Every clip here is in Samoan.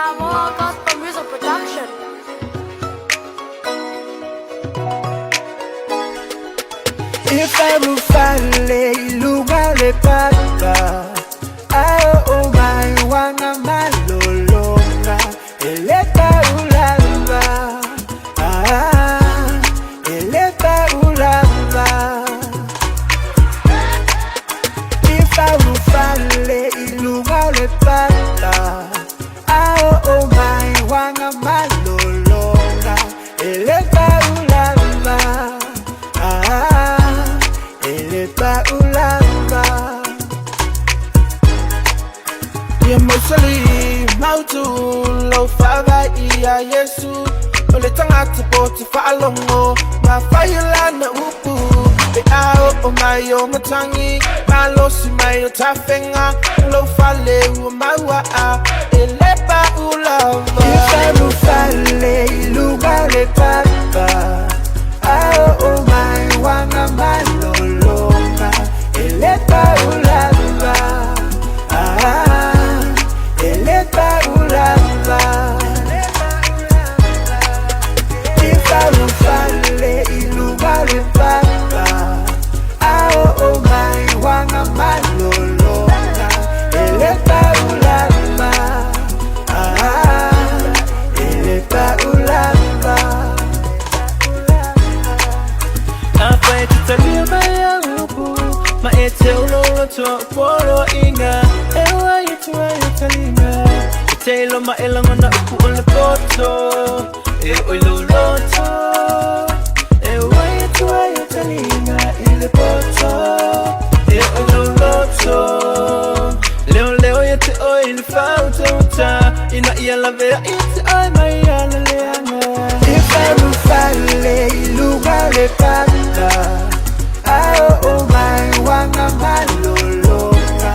Samoa Gospel Music Production. Ifalufale ilunga lepapa Ao umai wanga malolonga Elepa ulava. Ah, elepa ulava. Ifalufale ilunga lepapa Ao umai wanga malolonga Elepa ulava. Ah, elepa ulava. Ia mausali mautu lau faavai ia Iesu o le tagata po te faalogo ma faialana upu pe a oo mai o matagi malosi mai o tafega lou fale ua mauaa e le pau lava. Ifalufale iluga le papa Ao umai wanga malolonga Elepa ulava. Ah, elepa ulava. Ifalufale iluga le papa Ao umai wanga malolonga Elepa ulava. Ah, elepa ulava. Afai te talia mai a upu Ma e te ulolo toa poro inga E ua i tua i talinga E te ilo ma e langona upu o le poto E oi lo loto E ua i tua i talinga i le poto E oi lo loto Leo leo ia te oi le whauta uta Ina ia lavea i te ai mai ala leanga. Ifalufale iluga le papa Ao umai wanga malolonga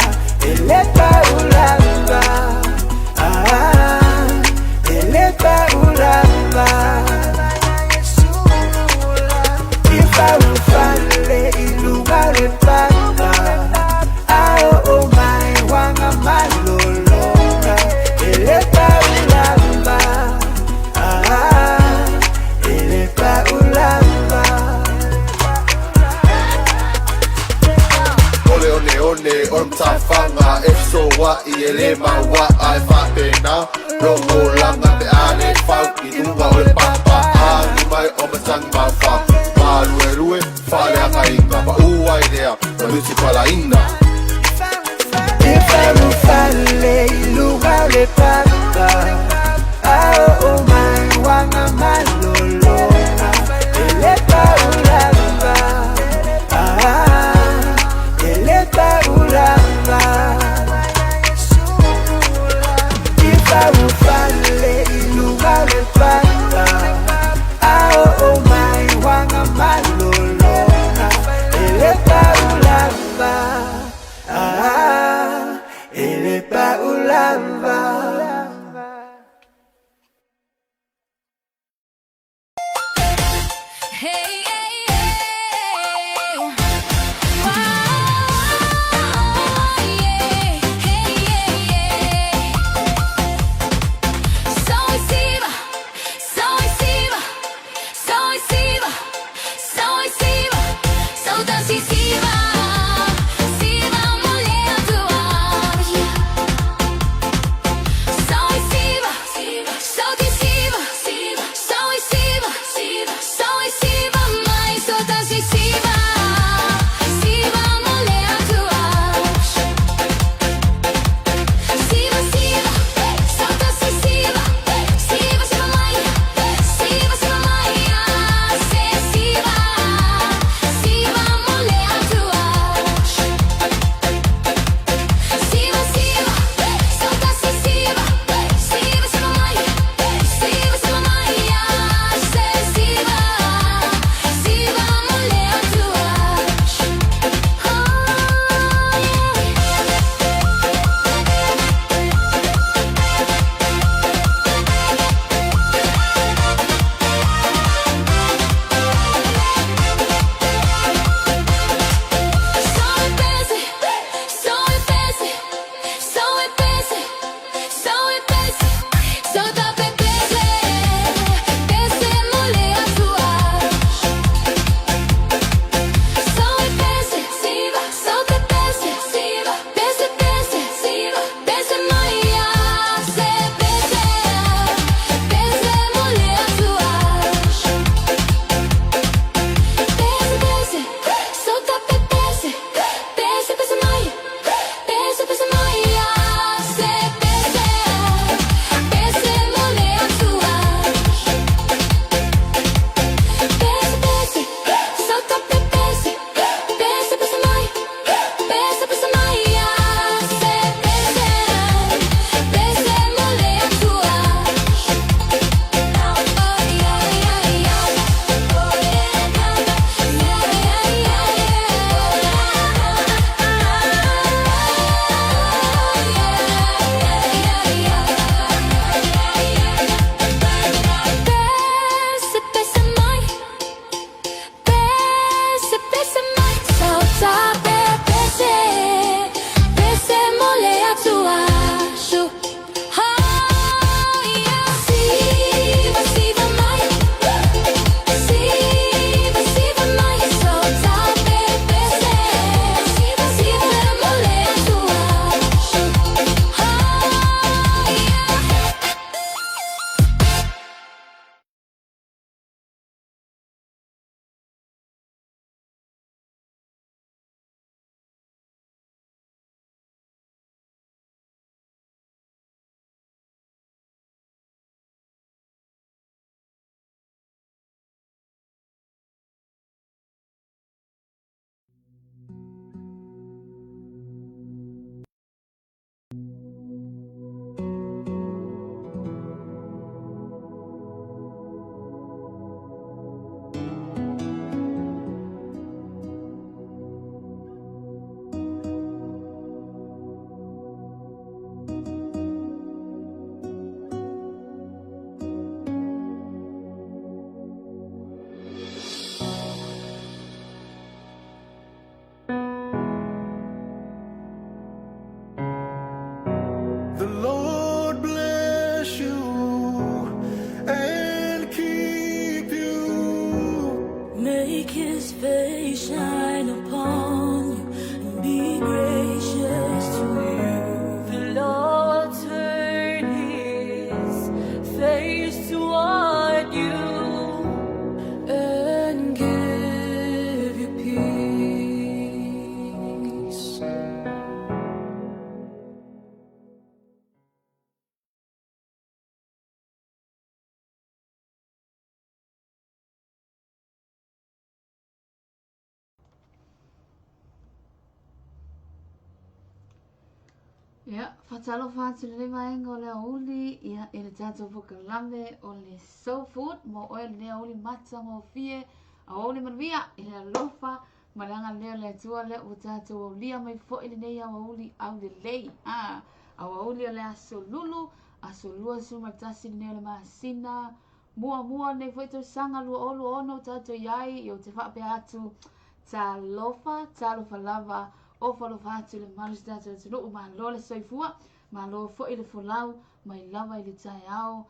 Elepa ulava. Ah, elepa ulava. Ifalufale iluga le papa Ao umai wanga malolonga Elepa ulava. Ah, elepa ulava. Ole one one o le matafanga e fesoa'i e lē maua'a e faapena logolaga pe a le fau i luga o le papa agi mai o matagi mafa maluelue faaleagaina pa'ū ai lea ma nusi palaina. Ifalufale iluga le papa Ao umai wanga malolonga Elepa ulava. Ah, elepa ulava. Ifalufale iluga le papa Ao umai wanga malolonga Elepa ulava. Ah, elepa ulava. Hey. Ia, faatalofa atu i lenei vaega o le aoauli, ia, i le tatou polokalame o le Soul Food mo oe lenei aoauli matagofie, aoauli manuia i le alofa ma le agalelei o le Atua lea ua tatou aulia mai foi lenei aoauli aulelei. Ah, aoauli o le aso Lulu, aso 21 lenei o le masina muamua o lenei foi tausaga 2026 ua tatou i ai, ia ou te faapea atu, talofa, talofa lava, Ofa alofa atu i le mamalu o si tatou atunuu, malo le soifua, malo foi le folau mai lava i le taeao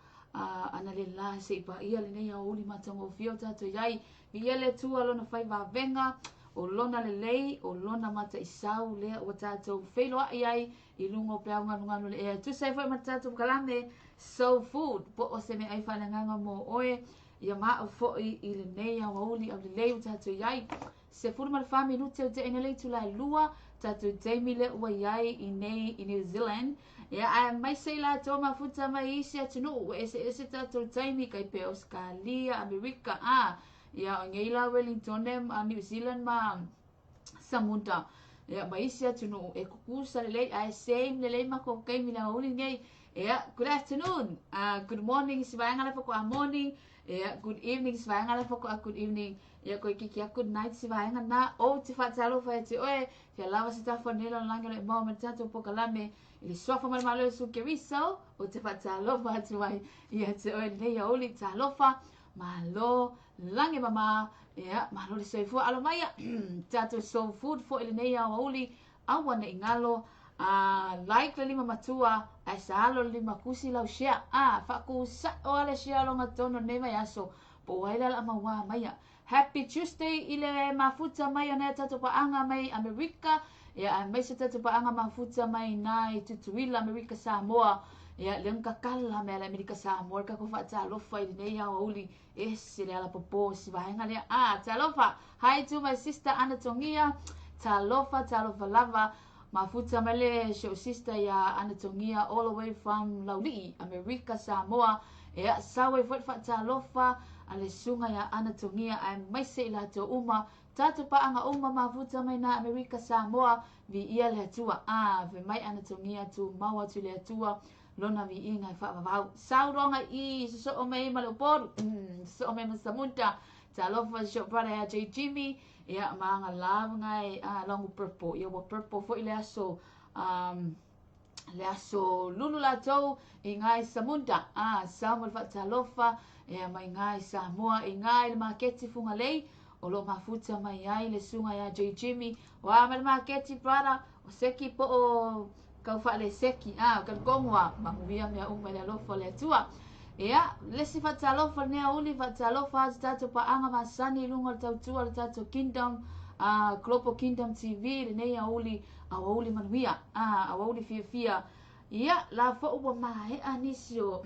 analeila se i paia lenei aoauli matagofie o tatou i ai. Viia le Atua lona fai vavega, o lona lelei, o lona mataisau lea ua tatou feiloai ai i luga o peau galugalu o le ea. E tusa ai foi ma le tatou polokalame Soul Food, po o se meaai faaleagaga mo oe, ia ma au foi i lenei aoauli aulelei ua tatou i ai. 14 minute ua tea nei le itula e 2, tatou taimi lea ua i ai i nei i New Zealand. Ia, aemaise i latou mafuta mai i isi atunuu, ua eseese tatou taimi, kai pei Ausekalia, Amerika, a. Ia, o nei la Wellingtone, New Zealand ma Samuta. Ia, ma isi atunuu e kukusa lelei, ae same lelei makou taimi i le aoauli lenei. Ia, good afternoon, good morning i si vaega la faatoa morning, ia, good evening i si vaega la faatoa good evening. Ia koe kiki a good night si vaega na ou te faatalofa ia te oe fia lava se tafa nei lalolagi o le maua ma le tatou polokalame i le suafa ma le Malo Iesu Keriso ou te faatalofa atu ai ia te oe lenei aoauli talofa malo lagi e mama ia malo le soifua alo mai ia tatou soul food foi lenei aoauli aua ne i galo a like le lima matua ae saalo le lima kusi lau share a faakusa'o a le share loga tonu lenei vaiaso Po o ai le ala mauā maia. Happy Tuesday i le mafuta mai o nai a tatou paaga mai Amerika, ia aemaise tatou paaga mafuta mai ina i Tutuila, Amerika Samoa. Ia lea na kakala mai ala Amerika Samoa le tatou faatalofa i lenei aoauli ese le ala popō si vaega lea. Ah, talofa. Hi to my sister Ana Tongia. Talofa, talofa lava. Mafuta mai le si ou sister ia Ana Tongia all the way from Laulii, Amerika Samoa. Ea, sau ai foi le faatalofa a le susuga ia Ana Togia aemaise i latou uma, tatou paaga uma mafuta mai na Amerika Samoa, viia le Atua. A, fai mai Ana Togia tumau atu i le Atua lona viiga e faavavau. Sau loga i sosoo mai ma le Upolu, sosoo mai ma Samuta, talofa si ou brother ia J Jimmy, ia ma aga lava ngai a longu purple, ia ua purple foi le aso le aso lulu latou i ngai Samunda, a sau ma le faatalofa ia mai ngai Samoa i ngai le maketi Fugalei o lo o mafuta mai ai le susuga ia J Jimmy o a mai le maketi brother o seki po o kau faaleseki a o talitonu a manuia mea uma i le alofa o le Atua. Ia, le isi faatalofa lenei aoauli, faatalofa atu tatou paaga masani i luga o le tautua o le tatou Kingdom, Global Kingdom TV lenei aoauli Aoauli manuia, a, aoauli fiafia. Ia, la foi ua maea nisi o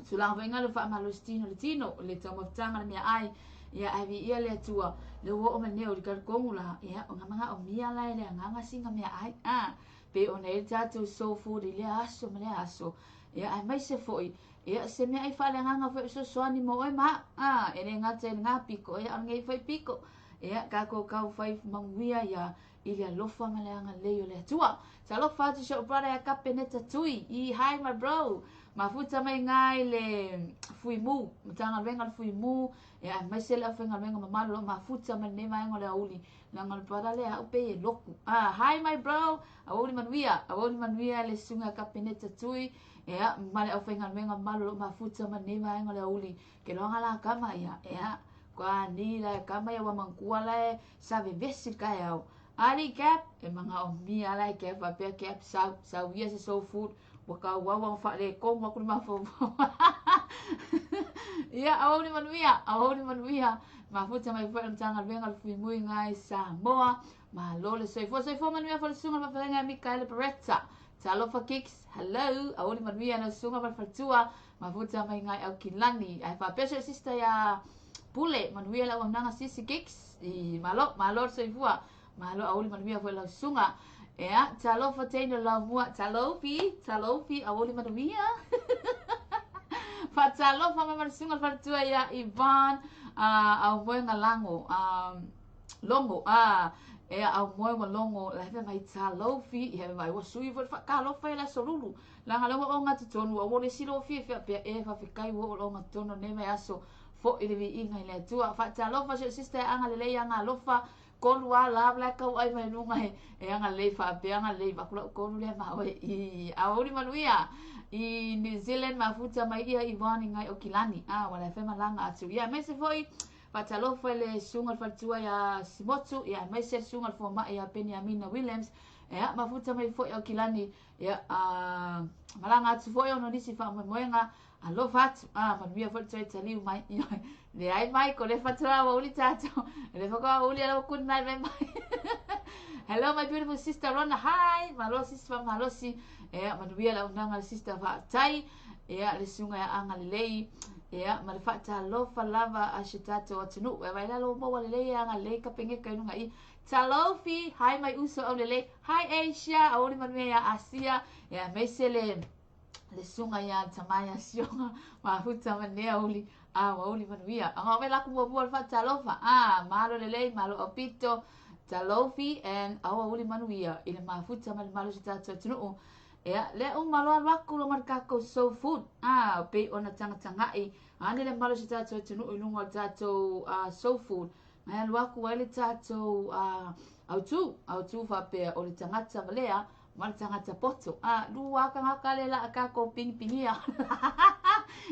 tulaga foi ngalo faamalositino le tino, le taumafataga le meaai. Ia, ae viia le Atua, le ua oo mai nei o le talitonu la, ia, o manaomia la e le agaga singa meaai. A, pei ona i ai le tatou soul food i lea aso ma lea aso. Ia, aemaise foi, ia, se meaai faaleagaga foi o fesoasoani mo oe ma au. A, e le gata i lena piko, ia, a o lenei foi piko. Ia, tatou tau fai manuia ia i le alofa ma le agalelei o le Atua. Talofa atu si ou brother ia Kapeneta Tui. I hi my bro. Mafuta mai ngai le Fuimu, Matagaluega le Fuimu, ia aemaise le aufaigaluega mamalu o lo o mafuta mai lenei vaega o le aoauli. Leaga o le brother lea au pei e loku. Ah, hi my bro. Aoauli manuia, aoauli manuia le susuga ia Kapeneta Tui, ia ma le aufaigaluega mamalu o lo o mafuta mai lenei vaega o le aoauli. Ke loaga la kama ia, ia Kua ni la kama ia ua mangkua la e sa vevesi le taeao. Ali Cap, e manaomia la e Cap faapea Cap sau, sau ia se soul food, ua tauau ona faaletonu atu le mafaufau. Ia, aoauli manuia, aoauli manuia. Mafuta mai foi le Matagaluega o le Fuimui i Samoa. Malo le soifua, soifua manuia foi le susuga i le faafeagaiga ia Mikaele Beretta. Talofa Kicks, hello, aoauli manuia lau susuga ma le faletua. Mafuta mai ngai Aukilani. Ae faapea si ou sister ia Pule, manuia le auaunaga sisi Kicks. I malo, malo le soifua. Malo aoauli manuia foi lau susuga. Ea, talofa teine o Laumua, talofi, talofi, aoauli manuia. Faatalofa mai ma le susuga i le faletua ia Yvonne, aumoega lago, logo, E aumoe ma logo la he mai talofi i he mai ua sui foi faatalofa i le aso lulu. Leaga lea ua oo gatotonu aua ua le silofia faapea e faafetai ua oo loa gatotonu lenei vaiaso foi le viiga i le Atua. Faatalofa si ou sister e agalelei agalofa kolu a la la e tauai mai luga e e agalelei faapea agalelei vaku lau kolu lea ma oe i aoauli manuia i New Zealand mafuta mai ia i Yvonne i ngai o Kilani a wala e malaga atu ia aemaise foi faatalofa i le susuga le faletua ia Simotu ia aemaise le susuga le fomai ia Peniamina Williams ia mafuta mai foi o Kilani ia a malaga atu foi ona nisi faamoemoega alofa atu a manuia foi le toe taliu mai leai mai ko le faatoa ua uli tatou le faatoa uli ala good night mai mai. Hello my beautiful sister Rona, hi malosi sifa malosi ia manuia le auaunaga le sister faafetai ia le susuga ia agalelei ia ma le faatalofa lava a si tatou atunuu e vailalo maua lelei agalelei kapegeka i luga i talofi hi my uso aulelei hi Asia auli manuia ia Asia ia aemaise le le susuga ia Tamae Asioga mafuta ma nea uli a ua uli manuia. Anga ove laku muamua le faatalofa. A malo lelei, malo aupito, talofi and aua uli manuia i le mafuta ma le malo si tatou atunuu. Ea, lea uma loa alu aku lo ma le tatou soul food. A, pei ona tagatagai ane le malo si tatou atunuu i luga o le tatou soul food. Ngai alu aku ai le tatou autu, autu faapea o le tagata valea ma le tagata poto. A, lua tagata le la a tatou pinipinia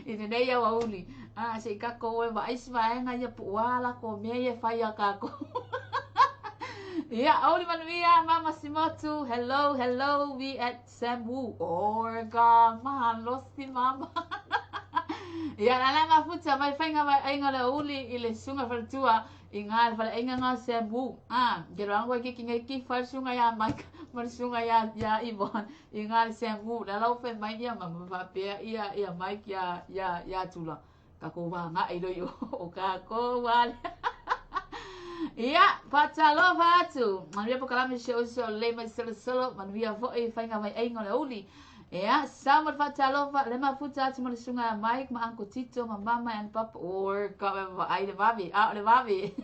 i lenei aoauli. A, se i tatou e vaai si vaega ia po o a latou mea ia e fai a tatou. Ia, aoauli manuia, Mama Simotu. Hello, hello, we at Sam Wu. Orga, malosi mama. Ia, la la mafuta mai faiga vaeaiga o le aoauli i le susuga faletua i ngā le faleaiga ngā Sam Wu. A, ke roanga koe ki ngai ki whai susuga ia Mike ma le susuga ia ia Yvonne i ngā le Sam Wu. La lau whai mai ia mama whapea ia ia Mike ia ia ia Tula. Ka ko wā ngā i roi o ka ko wā le. Ia, faatalofa atu. Manuia polokalame si o uso lelei mai solosolo, manuia foi faiga vaeaiga o le aoauli. Ia, sa ma le faatalofa, le mafuta atu ma le susuga ia Mike ma Uncle Tito ma Mama and Papa. Oi, ka me vaai le vave, a o le vave.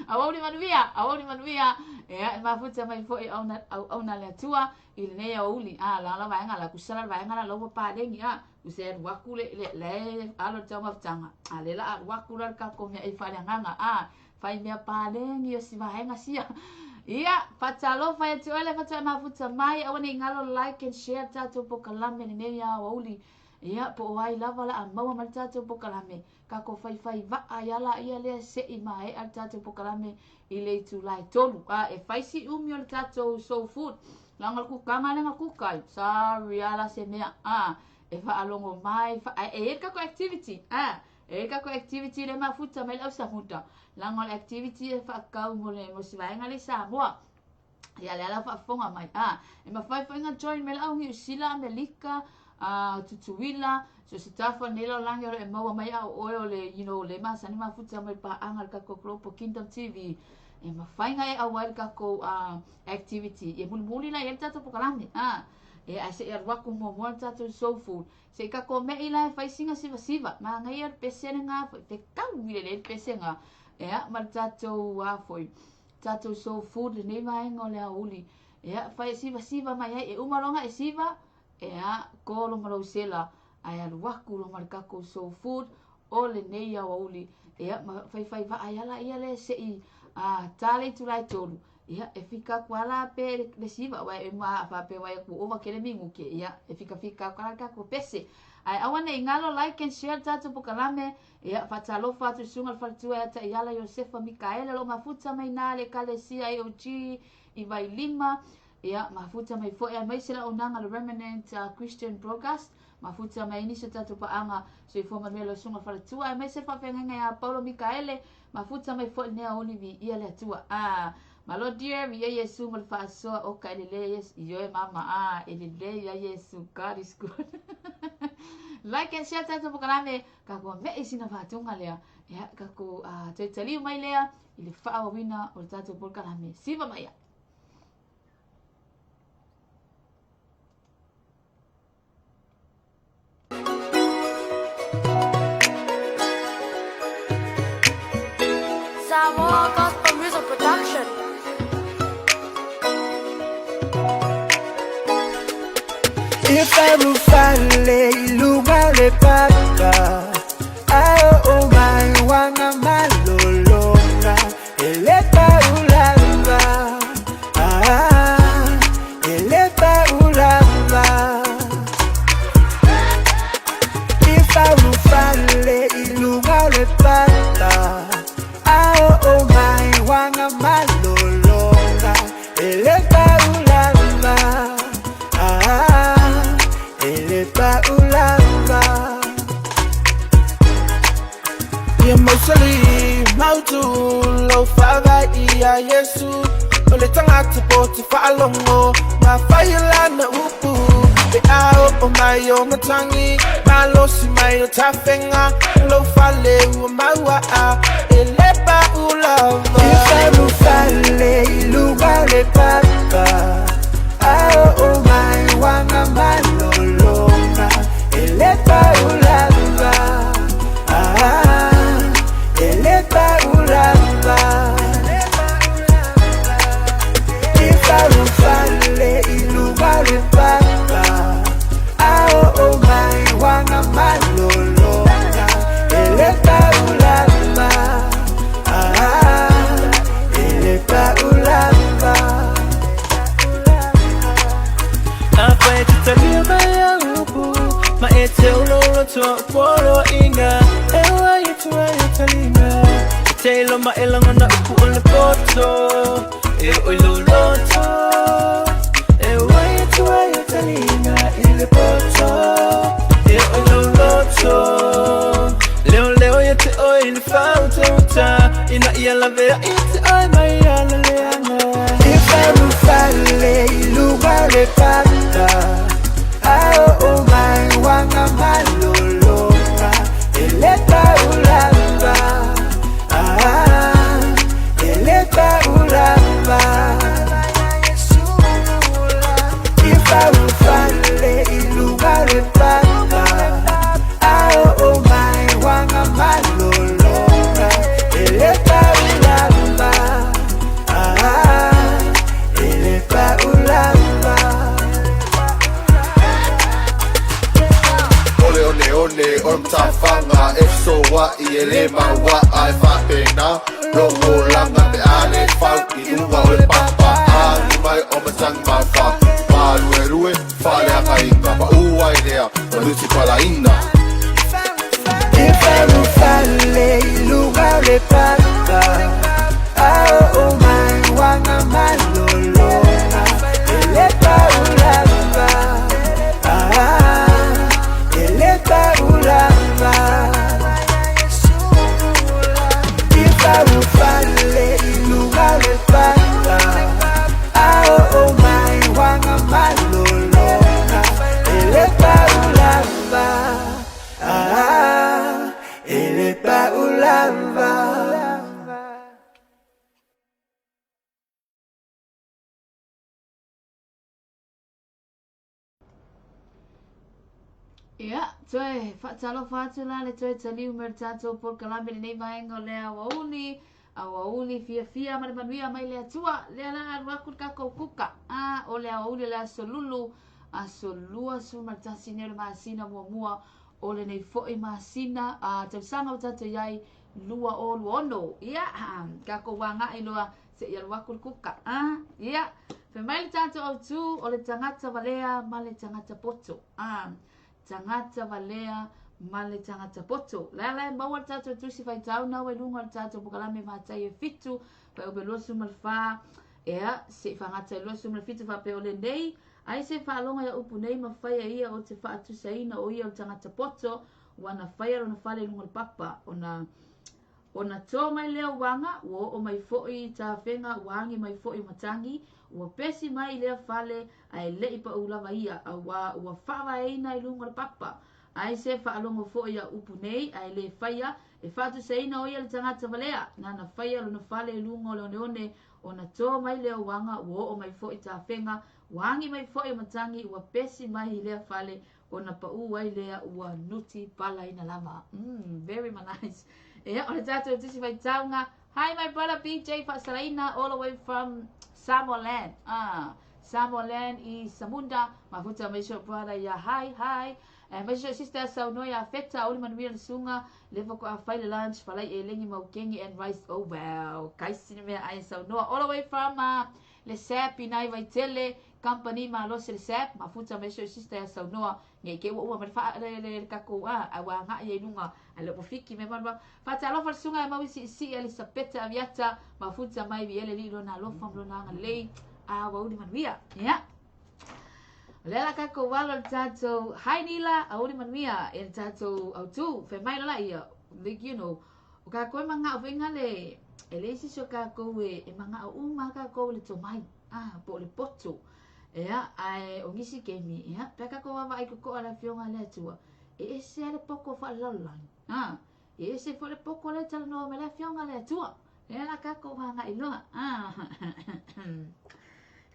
Aoauli manuia, aoauli manuia. Ia, e mafuta mai foi auauna auauna le Atua i lenei aoauli. A, la la vaega la kusala le vaega la lau paleni a. Use alu aku le le le alo le taumafataga. A le la alu aku la le tatou mea e faaleagaga. A, fai mea paleni o si vaega sia. Ia, faatalofa ia te oe le faatoa e mafuta mai, aua ne i galo like and share tatou polokalame lenei aoauli. Ia, po o ai lava la a maua mai le tatou polokalame, tatou faifai vaa ai ala ia lea se'i maea le tatou polokalame i le itula e 3. A, e fai si umi o le tatou soul food. Leaga o le kukaga lea na kuka ai. Sorry ala se mea. A, e faalogo mai, fa, e i ai le tatou activity. A, e i ai le tatou activity le mafuta mai le ausamuta. Leaga o le activity e faatau mo le mo si vaega lea i Samoa. Ia le ala faafofoga mai. A, e mafai foi ona join mai le au Niu Sila, Amerika, a, Tutuila, so se tafa nei lalolagi o lo e maua mai a o oe o le, you know, le masani mafuta mai paaga le tatou Global Kingdom TV. E mafai ona e auai le tatou activity. Ia mulimuli la i ai le tatou polokalame. A, e ae se i alu aku muamua le tatou soul food. Se i tatou me'i la e fai sina sivasiva. Manaia le pese lena foi. Fetau i lelei le pese na. Ea, ma le tatou a foi. Tatou soul food lenei vaega o le aoauli. Ea, fai e sivasiva mai ai. E uma loa ona e siva, ea, kolo ma lou sela. Ae alu aku loa ma le tatou soul food o lenei aoauli. Ea, ma faifai vaa ai ala ia lea se'i a ta le itula e 3. Ia, e fika aku ala pe le siva, wa e ma faapea wai aku ova kele minguke. Ia, e fika fika aku ala tatou pese. Ae aua ne i galo like and share tatou polokalame. Ia, faatalofa atu i susuga le faletua ia Taiala Iosefa Mikaele o lo o mafuta mai na le Ekalesia AOG i Vailima. Ia, mafuta mai foi aemaise le auaunaga le Remnant Christian Broadcast. Mafuta mai ai nisi o tatou paaga soifua manuia lau susuga le faletua aemaise le faafeagaiga ia Paulo Mikaele. Mafuta mai foi lenei aoauli viia le Atua. A, malo dear, viia Iesu ma le faasoa o ka e lelei Iesu. Ioe mama, a, e lelei ia Iesu. God is good. Like and share tatou polokalame, tatou me'i sina faatuga lea. Ia, tatou toe taliu mai lea i le faaauauina o le tatou polokalame. Siva mai ia. Samoa Gospel Music Production. Ifarufale iluga le papa Ao o mai wanga malolonga Elepa ulava Ah, elepa ulava Ifarufale iluga le papa Ao o mai wanga malolonga Elepa ulava Ah, elepa ulava Ia mausali mautu lau faavaai iā Iesu O le tagata poto faalogo ma fai lana upu Pe a oo mai o matagi malosi mai o tafega Lou fale ua mauaa e le pau lava Ifarufale iluga le papa Ao o mai wanga malolonga Elepa ulava Ah, elepa ulava Ifarufale iluga le papa Ao o mai wanga malolonga Elepa ulava Ah, elepa ulava Afai te talia mai a upu Ma e te ulolo toa polo inga E ua i tua i talinga E te ilo ma e langona upu o le poto E o i loloto E ua i tua i talinga i le poto E o i loloto Leo leo ia te oi le whauta uta Ina ia lavea i te oi mai ala leanga Ifarufale iluga le papa Ao o mai wanga malolonga Elepa ulava Ah, elepa ulava Ifarufale iluga le papa Ao o mai wanga malolonga Elepa ulava Ah, elepa ulava Ole one one o le matafanga e fesoa'i e lē maua'a e faapena logolaga pe a lē fau i luga o le papa agi mai o matagi mafa maluelue faaleagaina paʻu ai lea ma lusi palaina Ifarufale iluga le papa Ao o mai wanga malolonga Elepa ulava Ah, elepa ulava Ifarufale iluga le papa Ao o mai wanga malolonga Elepa ulava Ah, elepa ulava Ia, toe faatalofa atu la le toe taliu mai le tatou polokalame lenei vaega o le aoauli, aoauli fiafia ma le manuia mai le Atua. Lea la alu aku le tatou kuka. A, o le aoauli o le aso lulu, aso 21 nei o le masina muamua o lenei foi masina a tausaga o tatou i ai 2026. Ia, tatou agai loa seia alu aku le kuka. A, ia, fai mai le tatou autu o le tagata valea ma le tagata poto. A, tagata valea ma le tagata poto. La la e maua le tatou tusi faitau na ua i luga o le tatou polokalame matai e 7, faaiupe 24, ea, se i faagata i 27 faapea o lenei, ai se faaloga ia upu nei ma faia ia o te faatusaina o ia o le tagata poto, ua na faia lona fale i luga o le papa, ona Ona tō mai lea uaga, ua oo mai foi tafega, ua agi mai foi matagi, ua pesi mai i lea fale, ae leʻi paʻu lava ia, auā ua faavaeina i luga o le papa. Ai se faalogo foi ia upu nei, ae lē faia, e faatusaina o ia le tagata valea, nana faia lona fale i luga o le oneone, ona tō mai lea uaga, ua oo mai foi tafega, ua agi mai foi matagi, ua pesi mai i lea fale, ona paʻu ai lea ua nuti palaina lava. Very nice. Ia, o le tatou tusi faitauga. Hi my brother BJ Faasalaina all the way from Samoa land. Ah, Samoa Land i Samunda, mafuta mai so brother ia hi hi. Aemaise so sister saunoa ia Feta, auli manuia le suga, le faatoa fai le lunch, falai elegi maukegi and rice. Oh wow, kaisi le mea ai saunoa. All the way from le SAP i nai Vaitele, company malosi le SAP, mafuta mai so sister ia saunoa, nei ke ua ua ma le faa le le le takou a, a ua agai ai luga, a le ua fiki me malua. Faatalofa le suga e mau i siisii a Elisapeta Aviata, mafuta mai viele lii lona alofa ma lona agalelei, a ua uli manuia. Yeah. O lea la tatou alo le tatou Hi Nila, auli manuia e le tatou autu. Fai mai la ia, like you know, o kākou e manga'o foi ngale e leai se isi o kākou e, e manga'o uma kākou le tomai, ah, po o le poto. Ea, ae o nisi kemi, ea, pe a kākou vaavaai toto'a le afioga a le Atua, e ese a le poto faalalolagi, ah, e ese foi le poto lea e talanoa mai le afioga a le Atua. Lea la kākou hāngai loa, ah,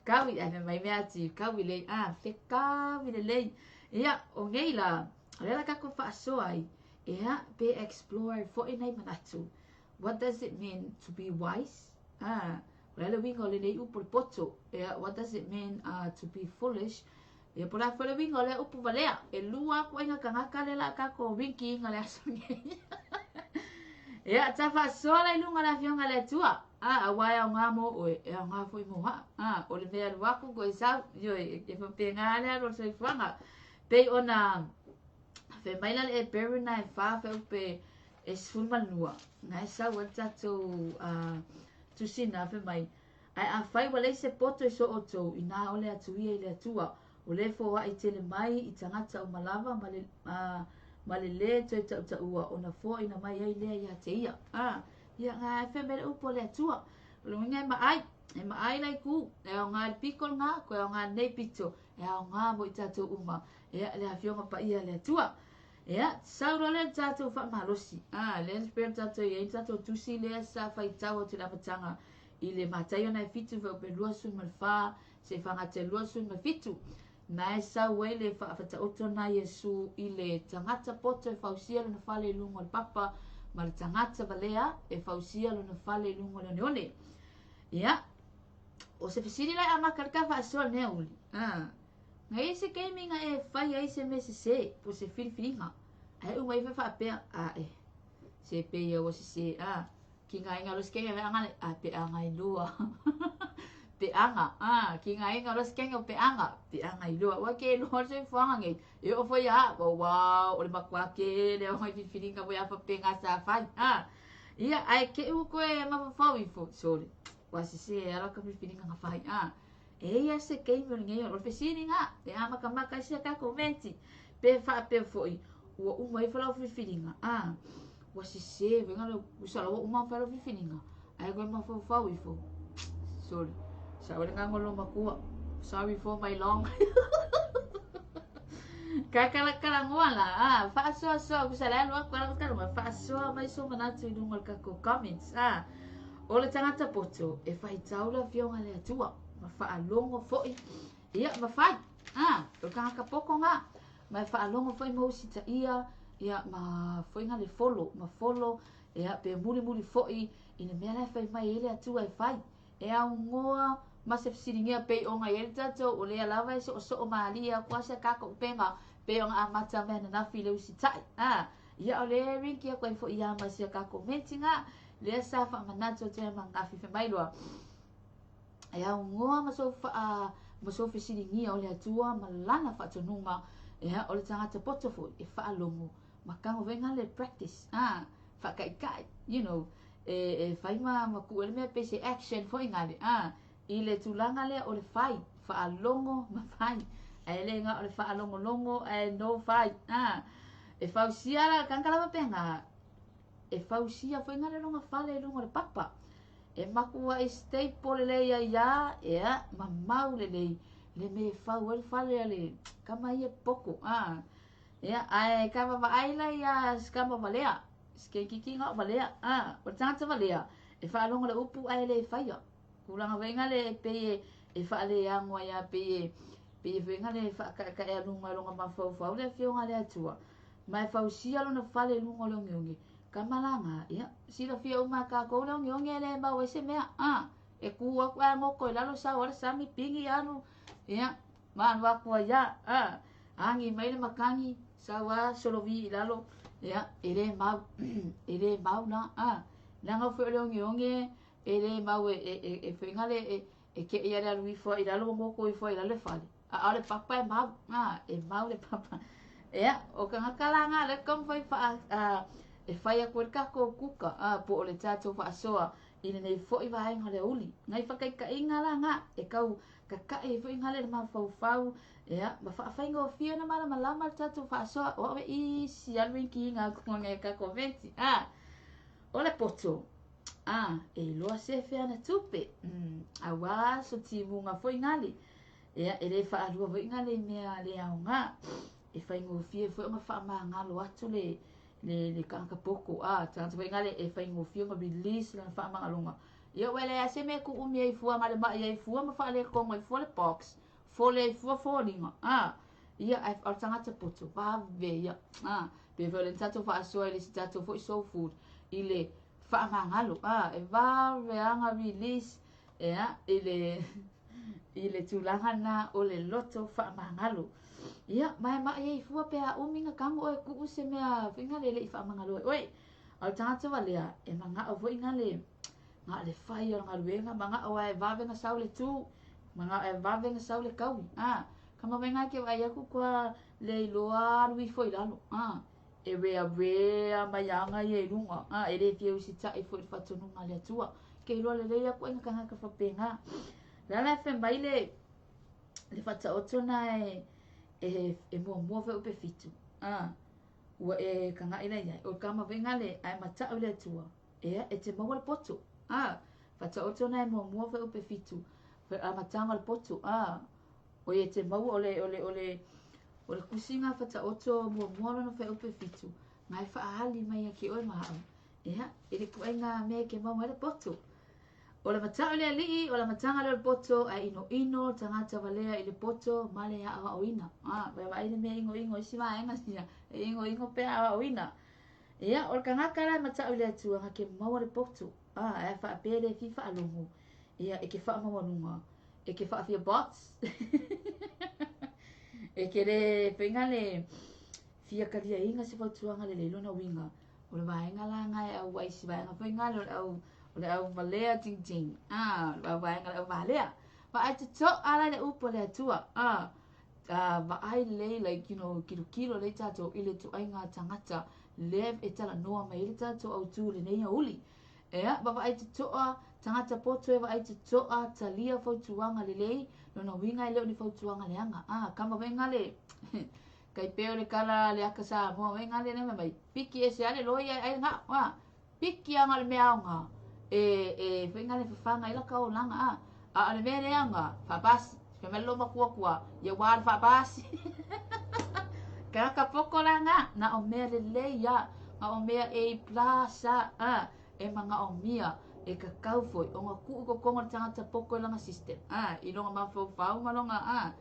kaui, ai mai mea ati, kaui lei, ah, fe kaui lelei. Ia, o nei la, o lea la kākou faasoa ai, ea, pe explore foi nai manatu. What does it mean to be wise? Ah, o le a le uiga o lenei upu le poto? Ea, what does it mean to be foolish? Ia, po o le a foi le uiga o lea upu valea? E lua aku aiga tagata lea la a kākou rinki inga le aso nei. Ia, ta faasoa la i luga le afioga le Atua. A, aua e aoga mo oe, e aoga foi mo haa. A, o le mea alu aku koe sau, ioe, e faapena le alu o le soifuaga. Pei ona fai mai la le Eperu na e fa feupe e 12, na e sau ai le tatou tusi na fai mai, Ae afai ua leai se poto i so outou, inā ʻaʻole atu ia i le Atua, o lē foaʻi tele mai i tagata uma lava ma le, a, ma le lē toe taʻutaʻua, ona foaʻina mai ai lea iā te ia. A, ia, ngā e fai mai le upu a le Atua. O le uiga e maʻai, e maʻai la itu, e aoga i le pito lena, koe aoga i lenei pito, e aoga mo i tatou uma. Ia, le Afioga Paia a le Atua. Ia, sau loa lea le tatou faamalosi. A, lea le pei ona tatou i ai le tatou tusi lea sa faitau atu i le amataga i le Mataio na e 7 fuaiupu e 24 seia fagata i le 27. Na e sau ai le faafataoto na Iesu i le tagata poto e fausia lona fale i luga o le papa ma le tagata valea e fausia lona fale i luga o le oneone. Ia, o se fesili la e amata le ta faasoa lenei aoauli. A, na i ai se taimi na e fai ai se mea sese po o se filifiliga, ae uma ifo e faapea, a e, se pei ia ua sese, a, Ki ngā inga Rose Kenya me anga a peanga i lua. Peanga, a, ki ngā inga Rose Kenya o peanga, peanga i lua. Ua ke loa le soifuaga nei. E oo foi a, wa wow, o le matua tele o ngai filifiliga mo ia faapena sa fai. A, ia, ae ke u koe mafaufau ifo, sole, ua sese e ala ka filifiliga na fai. A, e ia se taimi o lenei o le fesiliga, e amatamata ai sia tatou menti. Pe faapea foi, ua uma ifo lau filifiliga. A, ua sese wena le usa ua uma fai lau filifiliga. Ae koe mafaufau ifo. Sorry. Sa ole nga ngolo makua. Sorry for my long. Kakalakala la. Ah, faasoasoa kusa le alu aku ala kutalo ma faasoa mai so manatu i luga o le tatou comments. Ah, o le tagata poto e faitau le afioga le Atua ma faalogo foi ia ma fai. Ah, o le tagata poto nga ma e faalogo foi ma usitaia ia ma foi nga le folo ma folo ia pe mulimuli foi i le mea la e fai mai ai le Atua e fai. E augoa ma se fesiligia pei ona i ai le tatou o lea lava e soosoo malie aku a se tatou upega pei ona amata mai ananafi i le usitai. A, ia o le rinki aku ai foi ia ma sia tatou mentiga lea sa faamanatu atu ai ananafi fai mai loa. E augoa ma sou faa ma sou fesiligia o le Atua ma lana faatonuga, ia o le tagata poto foi e faalogo ma tago foi le practice, a, faataitai, you know, e, e fai ma, ma tuu ai le mea pei se action foi ngale, a, i le tulaga lea o le fai, faalogo ma fai. Ae le na o le faalogologo ae no fai. A, e fausia la tagata lava pega, e fausia foi ngale lona fale i luga o le papa. E matuai staple lelei ai ia, ea, ma mau lelei, le mea e fau ai le fale a le kama ia poto. A, ea, ae ka vaavaai la ia se kama valea, se keikiki na o valea, a, o le tagata valea, e faalogo le upu ae le faia. Tulaga foi ngale e pei e, e faaleago ai a pei e, pei e foi ngale e faakaekaea luga i lona mafaufau le afioga a le Atua. Ma e fausia lona fale i luga o le ogeoge. Kama la nga, ia, silafia uma e kākou le ogeoge e le mau ai se mea, a, E kū aku ae goko i lalo sau ai le sami pigi alu ia ma alu aku ai lava a. Agi mai le makagi sau lava solovi i lalo ia e le mau e le mau la a. Leaga foi o le ogeoge e le mau e e e faiga le e e keʻi lava le alu ifo i lalo ma goko ifo i lalo le fale. A o le papa e mau a e mau le papa. Ia o tagata la na lea e taumafai faa a e fai atu ai le tatou kuka a po o le tatou faasoa i lenei foi vaega o le aoauli. Nai faataitaiga la na e tau kakaʻi ai foi gale le mafaufau ia ma faafaigofie ona malamalama le tatou faasoa o au e isi alu inkiina atu e tatou veti a. O le poto a e iloa sefe ana tupe auā so timuga foi gale. Ia e le faalua foi gale i mea le aoga e faigofie foi ona faamagalo atu le le le tagata poto a tagata foi gale e faigofie ona release lana faamagaloga. Ia ua leai se mea e tuuumi ai fua gale mai ai fua ma faaletonu ai fua le box fole ai fua foliga a. Ia ae o le tagata poto vave ia a. Pe foi o le tatou faasoa i le isi tatou foi soul food i le faamagalo a e vave lava ona release ia i le i le tulaga lena o le loto faamagalo. Ia ma e mai ai fua pe a umi ona tago oe e tuu se mea foi gale e le i faamagalo ai oe. A o le tagata valea e manao foi gale na o le fai o le galuega manao lava e vave ona sau le tu, manao e vave ona sau le taui a. Kama vaega ke vaai atu toa le iloa alu ifo i lalo a. E rearea mai aga ia i luga a e le fia usitai foi i le faatonuga a le Atua. Ke iloa lelei aku ai na tagata faapena. Le ala e fai mai le le faataoto na e e e muamua fuaiupu 7 a. Ua e kagaʻi la iai o kama foi gale ae mata'u i le Atua ia e te maua le poto a. Faataoto na e muamua fuaiupu 7 amataga o le poto a. O ia te maua o le o le o le o le tusiga faataoto muamua lona fuaiupu 7 na e faaali mai ia te oe ma a'u ia i le ituaiga mea e ke maua ai le poto. O le mata'u i le Alii, o le amataga lea o le poto, ae inoino le tagata valea i le poto ma le aoaoina. A, vaai le mea inoino isi vaega sia, e inoino pe aoaoina. Ia, o le tagata la e mata'u i le Atua, na ke maua le poto. A, ae faapea le fia faalogo, ia, e ke faamaualuga, e ke faafia box. E ke le faiga le fia taliaina se fautuaga lelei lona uiga. O le vaega la na e auai si vaega foi gale o le au o le au valea jing jing. A, o le vaega le au valea. Vaai toto'a la i le upu a le Atua. A, a vaai lelei like you know kilokilo lelei tatou i le ituaiga tagata lea e talanoa mai ai le tatou autū i lenei aoauli. Ea, ma vaai toto'a tagata poto e vaai toto'a talia fautuaga lelei lona uiga e le o ni fautuaga leaga. A, kama foi gale kai pei o le tala a le aka Samoa foi gale lea fai mai piki ese lava le loi ae ai le ga'o a. Piki lava na o le mea aoga e e foi gale fafaga ai laka olaga a. A o le mea le aoga faapasi. Fai mai le loomatua ia ua le faapasi. Tagata poto la na, na o mea lelei a, na o mea A plus a, a e manaomia e tatau foi ona tuu i totonu o le tagata poto i lana system a, i lona mafaufau ma lona a,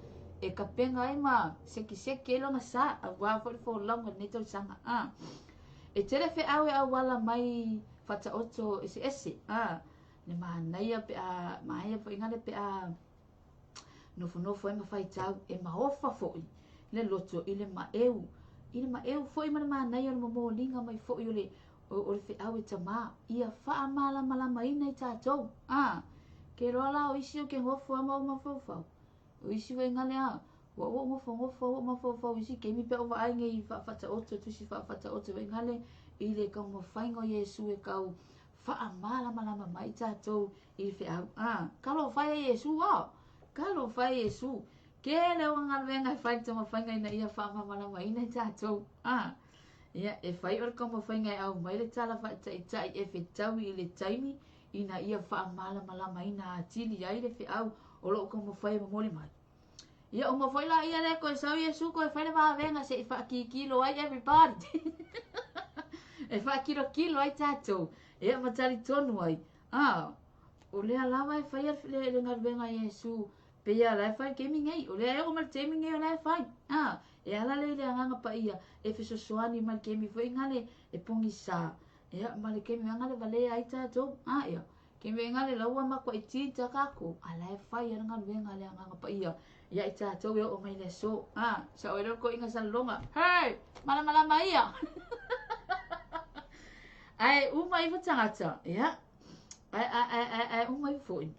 e tapena ai ma sekiseki ai lona sa auā foi le folauga i lenei tausaga a. E tele feau e auala mai faataoto eseese a, le manaia pe a manaia foi gale pe a nofonofo ai ma faitau e maofa foi le loto i le maʻeu i le maʻeu foi ma le manaia o le momoliga mai foi o le o le feau e tamā ia faamalamalamaina i tatou a. Ke loa la o isi o ke nofo a ma o mafaufau o isi foi gale a ua ou nofonofo ua mafaufau isi taimi pe a ou vaai nei faataoto tusi faataoto foi gale i le taumafaiga o Iesu e tau faamalamalama mai tatou i le feau a. Talofa e Iesu a, talofa e Iesu tele o galuega e fai le taumafaiga ina ia faamalamalamaina i tatou a. Ia e fai o le taumafaiga e aumai le tala faataita'i e fetaui i le taimi ina ia faamalamalamaina atili ai le feau o loo taumafai e momoli mai. Ia uma foi la ia le toe sau Iesu toe fai le vavega seʻi faakikilo ai everybody. E faakilokilo ai tatou ia ma talitonu ai a o lea lava e faia le, le galuega a Iesu pei a la e fai le taimi nei o lea e oo mai le taimi nei o la e fai a e ala lea i le agaga paia e fesoasoani mai le taimi foi gale e pogisā ia ma le taimi gale valea ai tatou a ia. Ke mea le laua ma koe tita kako, a la e fai ana galuega a le Agaga Paia ia i tatou e oo mai le aso. A, sa oe lea o le koiga salaloga. Hey! Malamalama ia! Ae uma ifo tagata, ia, ae, ae, ae, ae, ae uma ifo foi.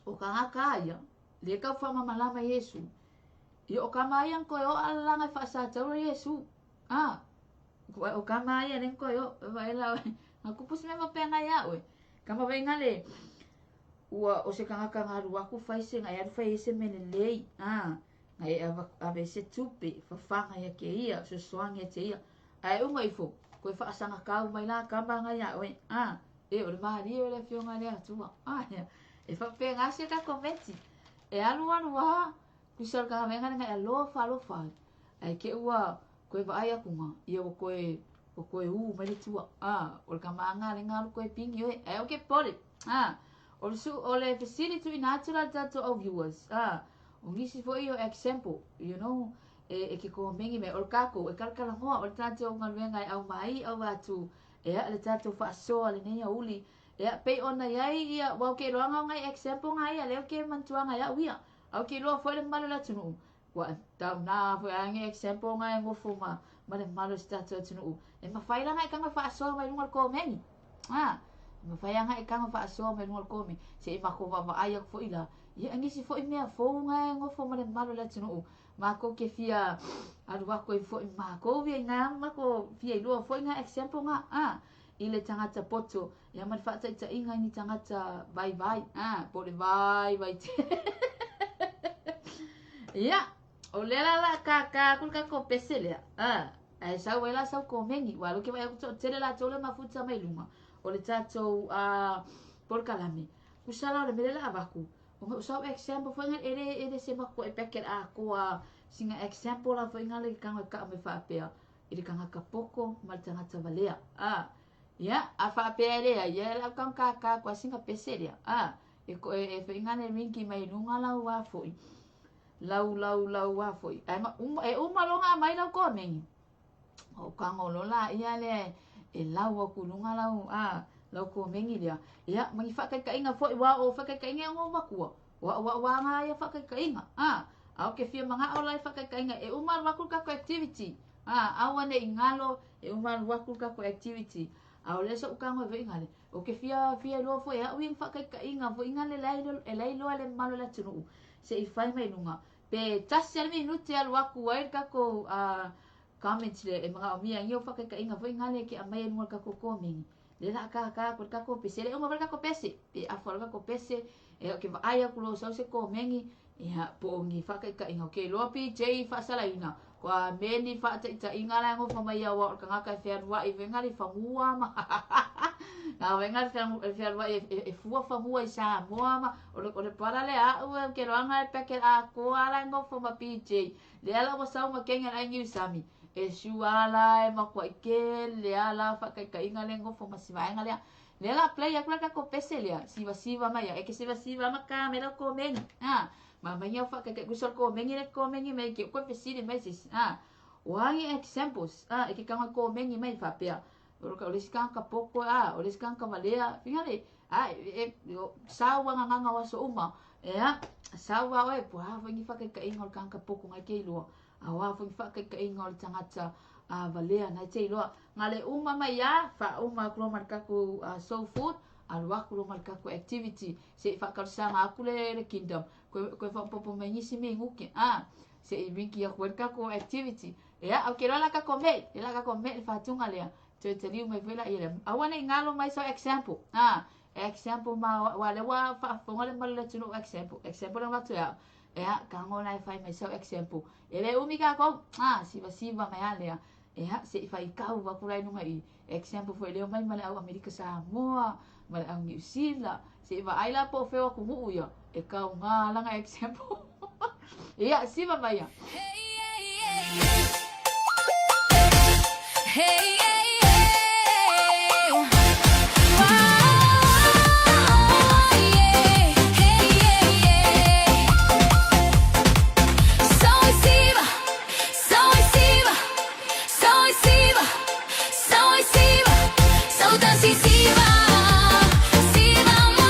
O kagaka a ia, le kau whamamalama Iesu. Ia o kama ia koe o alanga e whaasataura Iesu. Ah, o kama ia le koe o, e la, nga kupu se mea penga ia oe. Kama venga le, ua o se kangaka nga alu aku fai se nga e alu fai se mele lei. Ah, nga e ave se tupe, fafanga ia ke ia, sosoangi ia te ia. Ae uma ifo, koe whaasanga kau mai la kama nga ia oe. Ah, e o le mahalie o le afioga le Atua. Ah, ia. E whapenga se ka kometi. E alu alu a, kusa le kanga venga e alofa alofa. Ai ke ua koe vaai aku nga, ia ua koe, ua koe u mai le tua. Ah, o le kama anga le ngalu koe pingi oe. Ai o ke pole. Ah, o le su, o le fesili tu ina atu la tatou au viewers. Ah, o ngisi foi o example, you know, e, e ke komengi me o le kako, e kalakala ngoa o le tatou galuega e au mai au atu, e a le tatou faasoa lenei auli. E a pei ona iai ia, wa o ke iloaga o ngai example ngai ia, lea o ke mantuaga ia'u ia. Au ke iloa foi le mamalu o le atunuu. Ua tau nā foi a nge example ngai ngofo ma ma le mamalu o se tatou atunuu. E mafai la ngai kanga faasoa mai luga o le komeni. Ah, e mafai a ngai kanga faasoa mai luga o le komeni. Se i mako vaavaai aku foi la. Ia ngisi foi mea fou ngai ngofo ma le mamalu o le atunuu. Mākou ke fia alu aku ai foi mākou ia i ngā mako fia iloa foi ngā example ngā. Ah, i le tagata poto, ia ma le faataitaiga i ni tagata vaivai, ah, po o le vaivai tele. Ia, o lea la la kākā aku le kākou pese lea. Ah, ae sau ai la sau komeni, ua alu ke vaai aku toatele latou le mafuta mai luga o le tatou polokalame. Kusa la o le mea lea la avaku. O sau example foi nga ele ele se mako e peke a koa singa example la foi nga le kanga ka me faapea i le kangaka poko ma le tagata valea. Ah, ia, a faapea lea, ia la kang ka ka kwa singa pese lea. Ah, e ko e, e whainga le ringi mai lunga lau wā foi. Lau lau lau wā foi. Ai ma uma e uma longa mai lau ko mengi. O kango lola ia le e lau aku lunga lau a lau ko mengi lea. Ia mangi whakaikainga foi wā o whakaikainga o makua. Wa wa wa nga ia whakaikainga. Ah, au ke fia manga o lai whakaikainga e uma waku ka ko activity. Ah, aua ne ingalo e uma waku ka ko activity. A o le so ukango e ngale. O ke fia fia loa foi a uing whakaikainga foi ngale lai e lai loa le malo le atunuu. Se i fai mai lunga. Pe tasi ale minuti alu aku ai kako comments le e mga o mia ngio whakaikainga foi ngale ke amai e lunga kako komengi. Le la ka ka ko kako pese le uma kako pese. Pe afu kako pese e o ke vaai aku lo sau se komengi. Ia po ngi whakaikainga. O ke loa PJ whaasalaina. Kua meni whaataitainga la ngo whamai ia wa o kangaka e whearua i wenga li whangua ma. Nā wenga li whearua e, e, e fua whangua i Samoa ma. O le, o le para le a ue ke roanga e peke a koa la ngo whama PJ. Le ala wa sau ma kenga lai ngiu sami. E sua la e makua i ke le ala whakaikainga le ngo whama sivaenga lea. Le ala play aku la kako pese lea. Siva siva mai E ke siva siva ma ka me ko mengi. Ah. Ma mai au whakaikainga. Kusol ko mengi le ko mengi mai ke koe fesili mai sis. Ah. Wangi examples. Ah, e ke kanga ko mengi mai whapea. O le isi kanga poko a, o le isi kanga valea. Fingale, a, e, e, sau anga nganga waso uma. E a, sau a oe, po a whangi whakaikainga o le kanga poko ngai ke iloa. A wa whangi whakaikainga o le tangata a valea ngai te iloa. Ngale uma mai a, wha uma aku lo kaku soul food, alu aku lo kaku activity. Se i whakalusanga aku le, le kingdom. Koe, koe whapopo mai ngisi me nguke. Ah, se i ringi aku le kaku activity. E a, au ke loa la kako me, e la kako me le whatunga lea. Toe te liu mai foi la ia le. Aua nei ngalo mai so example. Ah, example ma wa le wa whaafonga le malu le tunu example. Example le watu ya. E a, ka ngona e whai mai so example. E le umi ka kou. Ah, siva siva mai a lea. E a, se i whai kau wa kura inunga i. Example foi leo mai ma le au Amerika Samoa, ma le au New Zealand. Se i wa ai la po whewa ku nguu ia. E kau ngā langa example. Ia, siva mai ia. Hey, hey, hey. Wow, yeah. Hey, yeah, yeah. Soy siva, soy siva, soy siva, soy siva, soy tan siva, siva.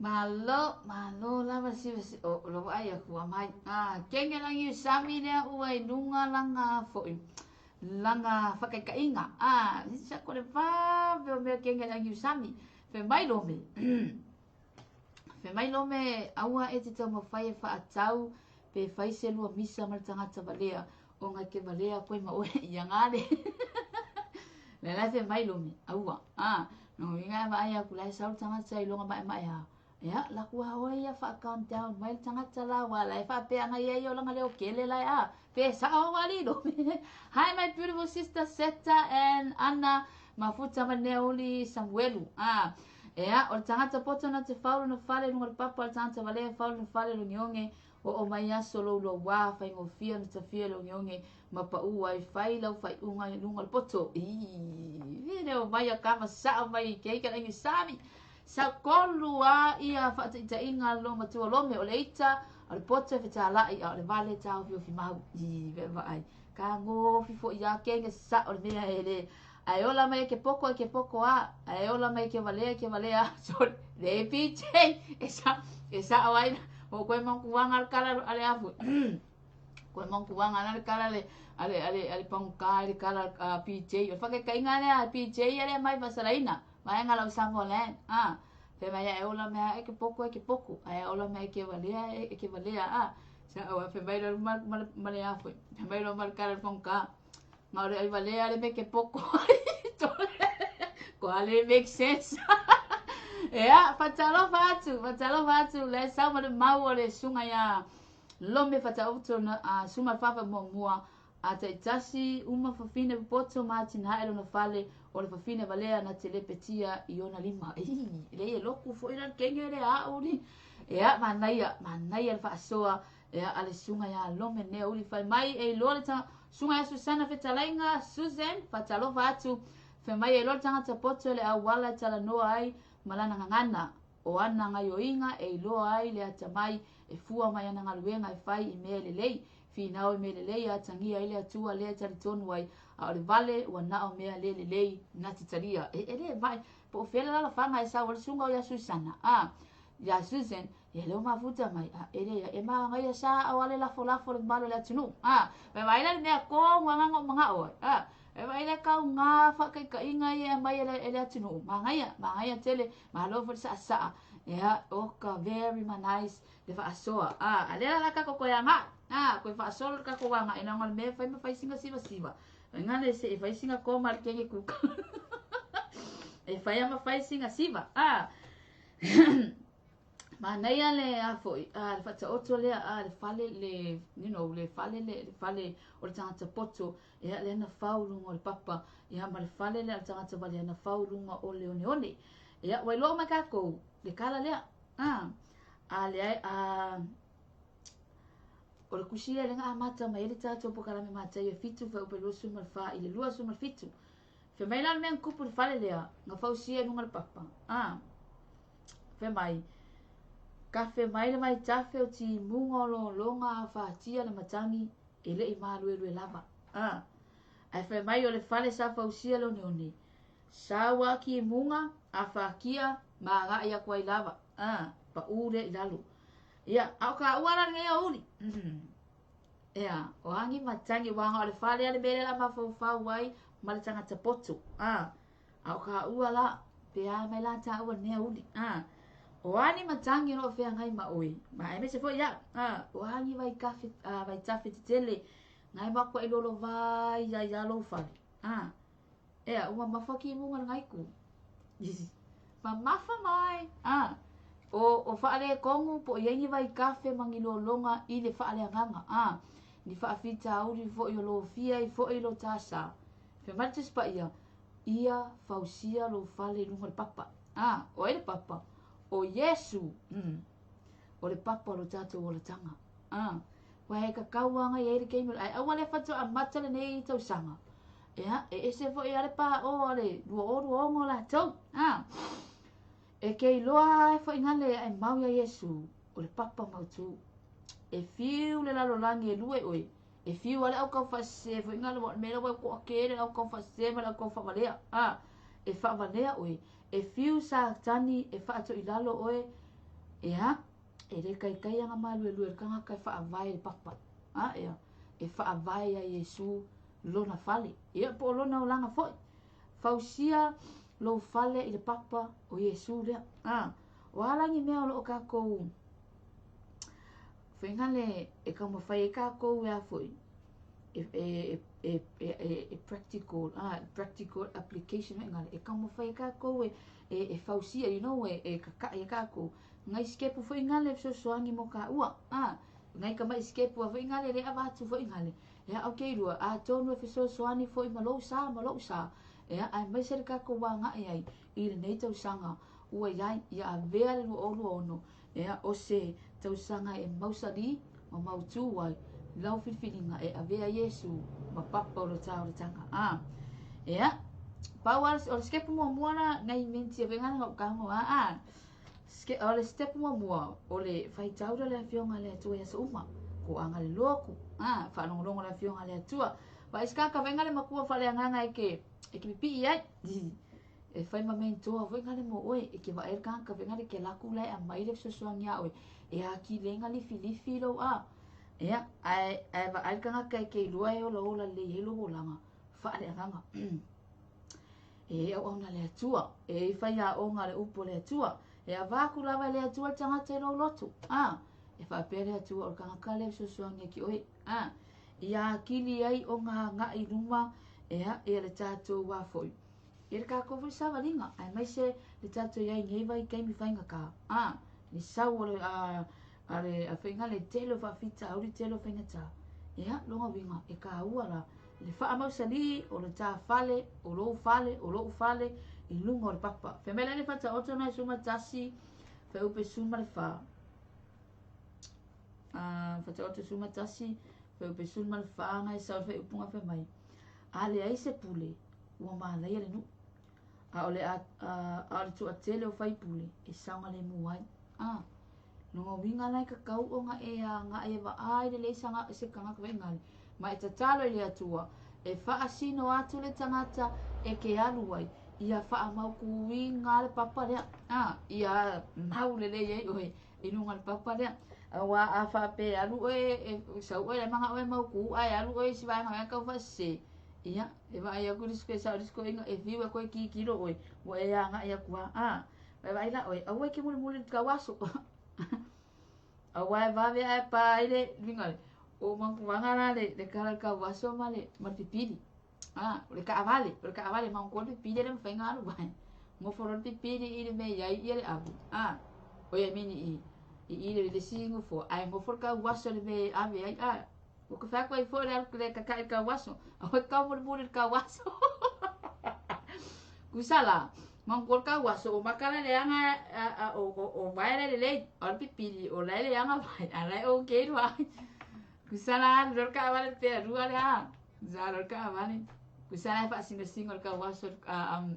Malo, malo lava si si o lo ai aku amai. Ah, kenge langi sami lea ua i luga langa fo'i langa whakaikainga. Ah, sa ko le vave o mea kenge langi sami. Fe mai lome. Fe mai lome aua e te taumafai e whaatau pe fai se lua misa ma le tagata valea o ngai ke valea koe ma oe ia ngale. Le la fe mai lome aua. Ah, no inga ma ai aku lai sau tagata i longa mai mai ha. Ia, la kua oe ia wha calm down mai le tagata la wa la e wha pe anga ia i o langa leo kele la a. Pe sa o wali lome. Hi my beautiful sister Seta and Anna mafuta maneuli Samuelu. Ah, Ea, o le tagata poto na te faulu na fale lunga le papa, o le tagata valea faulu na fale logioge, o o mai aso lou louā faigofie ona tafia le ogioge ma paʻū ai fai lau faaiuga i luga o le poto. Ii, le o mai a kama sao mai i ke ika langi sami. Sa kolu a ia faataitaiga lo matua lome o le ita, o le poto e fetālaʻi, a o le vale taofiofi mau. Ii, ve vaai. Ka gofi foʻi a kenge sao le mea e le Ae ola mai e ke poko e ke poko a, ae ola mai e ke valea e ke valea a. Sorry, le PJ, e sa, e sa o ai, o koe mankuanga le kala ale afu. Koe mankuanga na le kala le, ale, ale, ale panguka le kala a PJ. O whake kainga le a PJ ale mai vasalaina. Mai nga lau Samoa land. Ah. Fe mai e ola mea e ke poko e ke poko. Ae ola mea e ke valea e ke valea. Ah. Sa o fe mai lo ma, ma, ma le afu. Fe mai lo ma le kala le panguka. Maore ai valea le me ke poko ai. Ko ale make sense. Ea, whatalofa atu, whatalofa atu, le sau ma le mau o le sunga ia lome whataoto na a suma whawha mua mua, a taitasi uma whawhine poto ma tina e lona fale o le whawhine valea na te lepetia i ona lima. Ii, le e loku fo ira kenge le a uri. Ea, manaia, manaia le whaasoa, Ea a le suga ia Lome nea uli fai mai e iloa le tanga suga ia Susana fetalaiga Susan fatalofa atu fai mai e iloa le tagata poto le auala e talanoa ai ma lana gagana o ana gaioiga e iloa ai le atamai e fua mai ana galuega e fai i mea lelei finau i mea lelei e atagia ai le Atua lea e talitonu ai a o le vale ua na o mea le lelei na te talia e e le vai po o fea le lalafaga e sau ai le suga o ia Susana a ia Susan Ia leo mafuta mai, a e le ia e maga ia sa au ale lafo lafo le malo le atunuu. A, mai vai le mea ko nganga ngo manga o. A, e vai le kau ngā fa kai ka inga ia mai ele ele atunuu. Maga ia, maga ia tele, malo fo sa sa. Ia, o ka very ma nice le fa asoa. A, ale la ka ko ko ya nga. A, ko fa asoa ka ko wanga ina ngal me fai ma fai singa siva siva. Nga le se e fai singa ko mal kenge kuka. E fai ama fai singa siva. A. Manaia le a foʻi a le faataoto lea a le fale le you know le fale le le fale o le tagata poto ia lea na fau luga o le papa ia ma le fale lea o le tagata valea na fau luga o le oneone ia ua iloa mai kākou le kala lea a a leai a o le kusi lea le amata mai ai le tatou polokalame Mataio e 7 fuaiupu e 24 i le 27. Fai mai la le mea na tupu i le fale lea, na fausia i luga o le papa. A, fai mai, kafe mai le vaitafe o timuga o lologa a fatia le matagi e le i maluelue lava. A, ae fai mai o le fale sa fausia le oneone, sau a timuga a fatia ma agai aku ai lava. A, paʻū lea i lalo. Ia, a o ka ua la lenei aoauli. Ea, o agi matagi, ua o le fale ale mele la mafaufau ai ma le tagata poto. A, a o ka ua la, pe a mai la ta ua nea uli. A, o ani matagi o feagai ma oe. Ma e mese foi ia. A, o agi vai kafe, a, vai tafe tetele. Ngai mako e lolo vai ia ia lou fale. A, Ea, ua mamafa ki munga le ngaiku. Mamafa mai. Ah, o, o whaale kongu po i aingi vai kafe mangi lolonga i le whaale anganga. Ah, ni whaafitauri fo i o lofia i fo i lo tasa. Fe mai te spa ia, ia fausia lo fale lunga le papa. Ah, o ai le papa. O Yesu. O le papa o lo tātou olatanga. Ah, Ua he kakau anga i ai le keimi ai aua le whatu a mata le nei tausaga. Ea, e ese foʻi a le pā o a le 2026 latou. A, e ke iloa ai foʻi ngale ae mau ia Iesu, o le papa mautū. E fiu le lalolagi e lue oe, e fiu a le au kau faasese foʻi ngale wa mea ua koa ke le au kau faasese ma le au kau faavalea. A, e faavalea oe, e fiu Satani e faatoʻilalo oe. Ia, e le kaikai aga maluelue le tagata e faavae i le papa. A, ia, e faavae ia Iesu lona fale. Ia, po o lona olaga foi. Fausia lou fale i le papa o Iesu lea. A, o a la ni mea o lo o kākou Faigale e taumafai ai kākou e a foi, e, e, e, e, e, e practical, ah, practical application faigale, e taumafai ai kākou e, e, e fausia, you know, e, e kakaʻi ai kākou. Ngai sikepu faigale e fesoasoani mo kāua, ah, ngai kamaʻi sikepu a faigale le avatu faigale. Ea au ke ilua, atonu e fesoasoani foi ma lou sa ma loʻu sa. Ea, aemaise le kākou agaʻi ai i lenei tausaga ua iai, ia avea le 2026 Ea, o se tausaga e mausali ma mautū ai lau filifiliga e avea Iesu ma papa o le taoletaga. A, ea, pau a, o le sikepu muamua la, nai minti e wengana ngau kaungo, a, a, ske, o le step muamua, o le faitau le afioga le Atua ia uma, ko anga le loku, a, whaalongolongo le afioga le Atua. Wa iska ka wenga le makua whale anganga e ke, e ke pipi ai, E fai ma mentoa foi ngale mo oe, e ke vaai le tagata foi ngale ke laku la e aumai le fesoasoani ia oe, e akilega lifilifi lou a. Ia, ae, ae vaai le tagata e ke iloa e olaola lelei ai lou olaga faaleagaga. E auauna le Atua, e i faiaoga le upu a le Atua, e avatu lava e le Atua le tagata i lou loto. A, e faapea le Atua o le tagata lea e fesoasoani ai ki oe. A, ia akili ai o ngā agaʻi i luma, ea, ia le tātou wā foi. I le kākou foi savaliga, aemaise le tatou i ai i nei vaitaimi faigata, a, le sau o le, a, a le, a faiga le tele o faafitauli, tele o faigata. Ia, lona uiga, e kāua la, le faamausalī o le tā fale, o lou fale, o loʻu fale, i luga o le papa. Fai mai la le Faataoto na e 11, fuaiupu e 14. A, Faataoto 11, fuaiupu e 14, na e sau le faaiupuga fai mai, A leai se pule, ua manaia le nuu. A o le, a, a o le toatele o faipule e saogalemu ai. A, lona uiga la e tatau ona e agaʻi e vaai lelei saga, se tagata faigale, ma e tatalo i le Atua e faasino atu le tagata e ke alu ai, ia faamautuina le papa lea. A, ia mau lelei ai oe i luga o le papa lea. Auā a faapea e alu oe, e sau oe le manaʻo e mautu, ae alu oe i si vaega mea tau faasese, ia, e vaai atu le isi sao le isi toeaina e fiu e toe tilotilo oe, ua e agaʻi atu lava. A, vaevaai la oe, aua e te mulimuli i le tauaso. Auā e vave ae pa ai le luiga le, o mantuaga la le, le kala le tauaso ma le, ma le pipili. A, o le kaʻawale, o le kaʻawale, mantua le pipili e le mafai ona alu ai. Nofo loa le pipili i le mea i ai ia le ave. A, ʻoiai mini i, i i le le isi nofoa, ae nofo le tauaso i le mea e ave ai. A, ua ka fai atu ai foi le alu le kakaʻi i le tauaso, aua e taumolimoli i le tauaso. Kusa la, mantua le tauaso, o maka la leaga o, o, o vae la lelei, a o le pipili, o la e leaga vae, a la e okay loa. Kusa la alu loa le kaʻawale le pea lua lea. Kusa alu le kaʻawale. Kusa la e faasingosingo le tauaso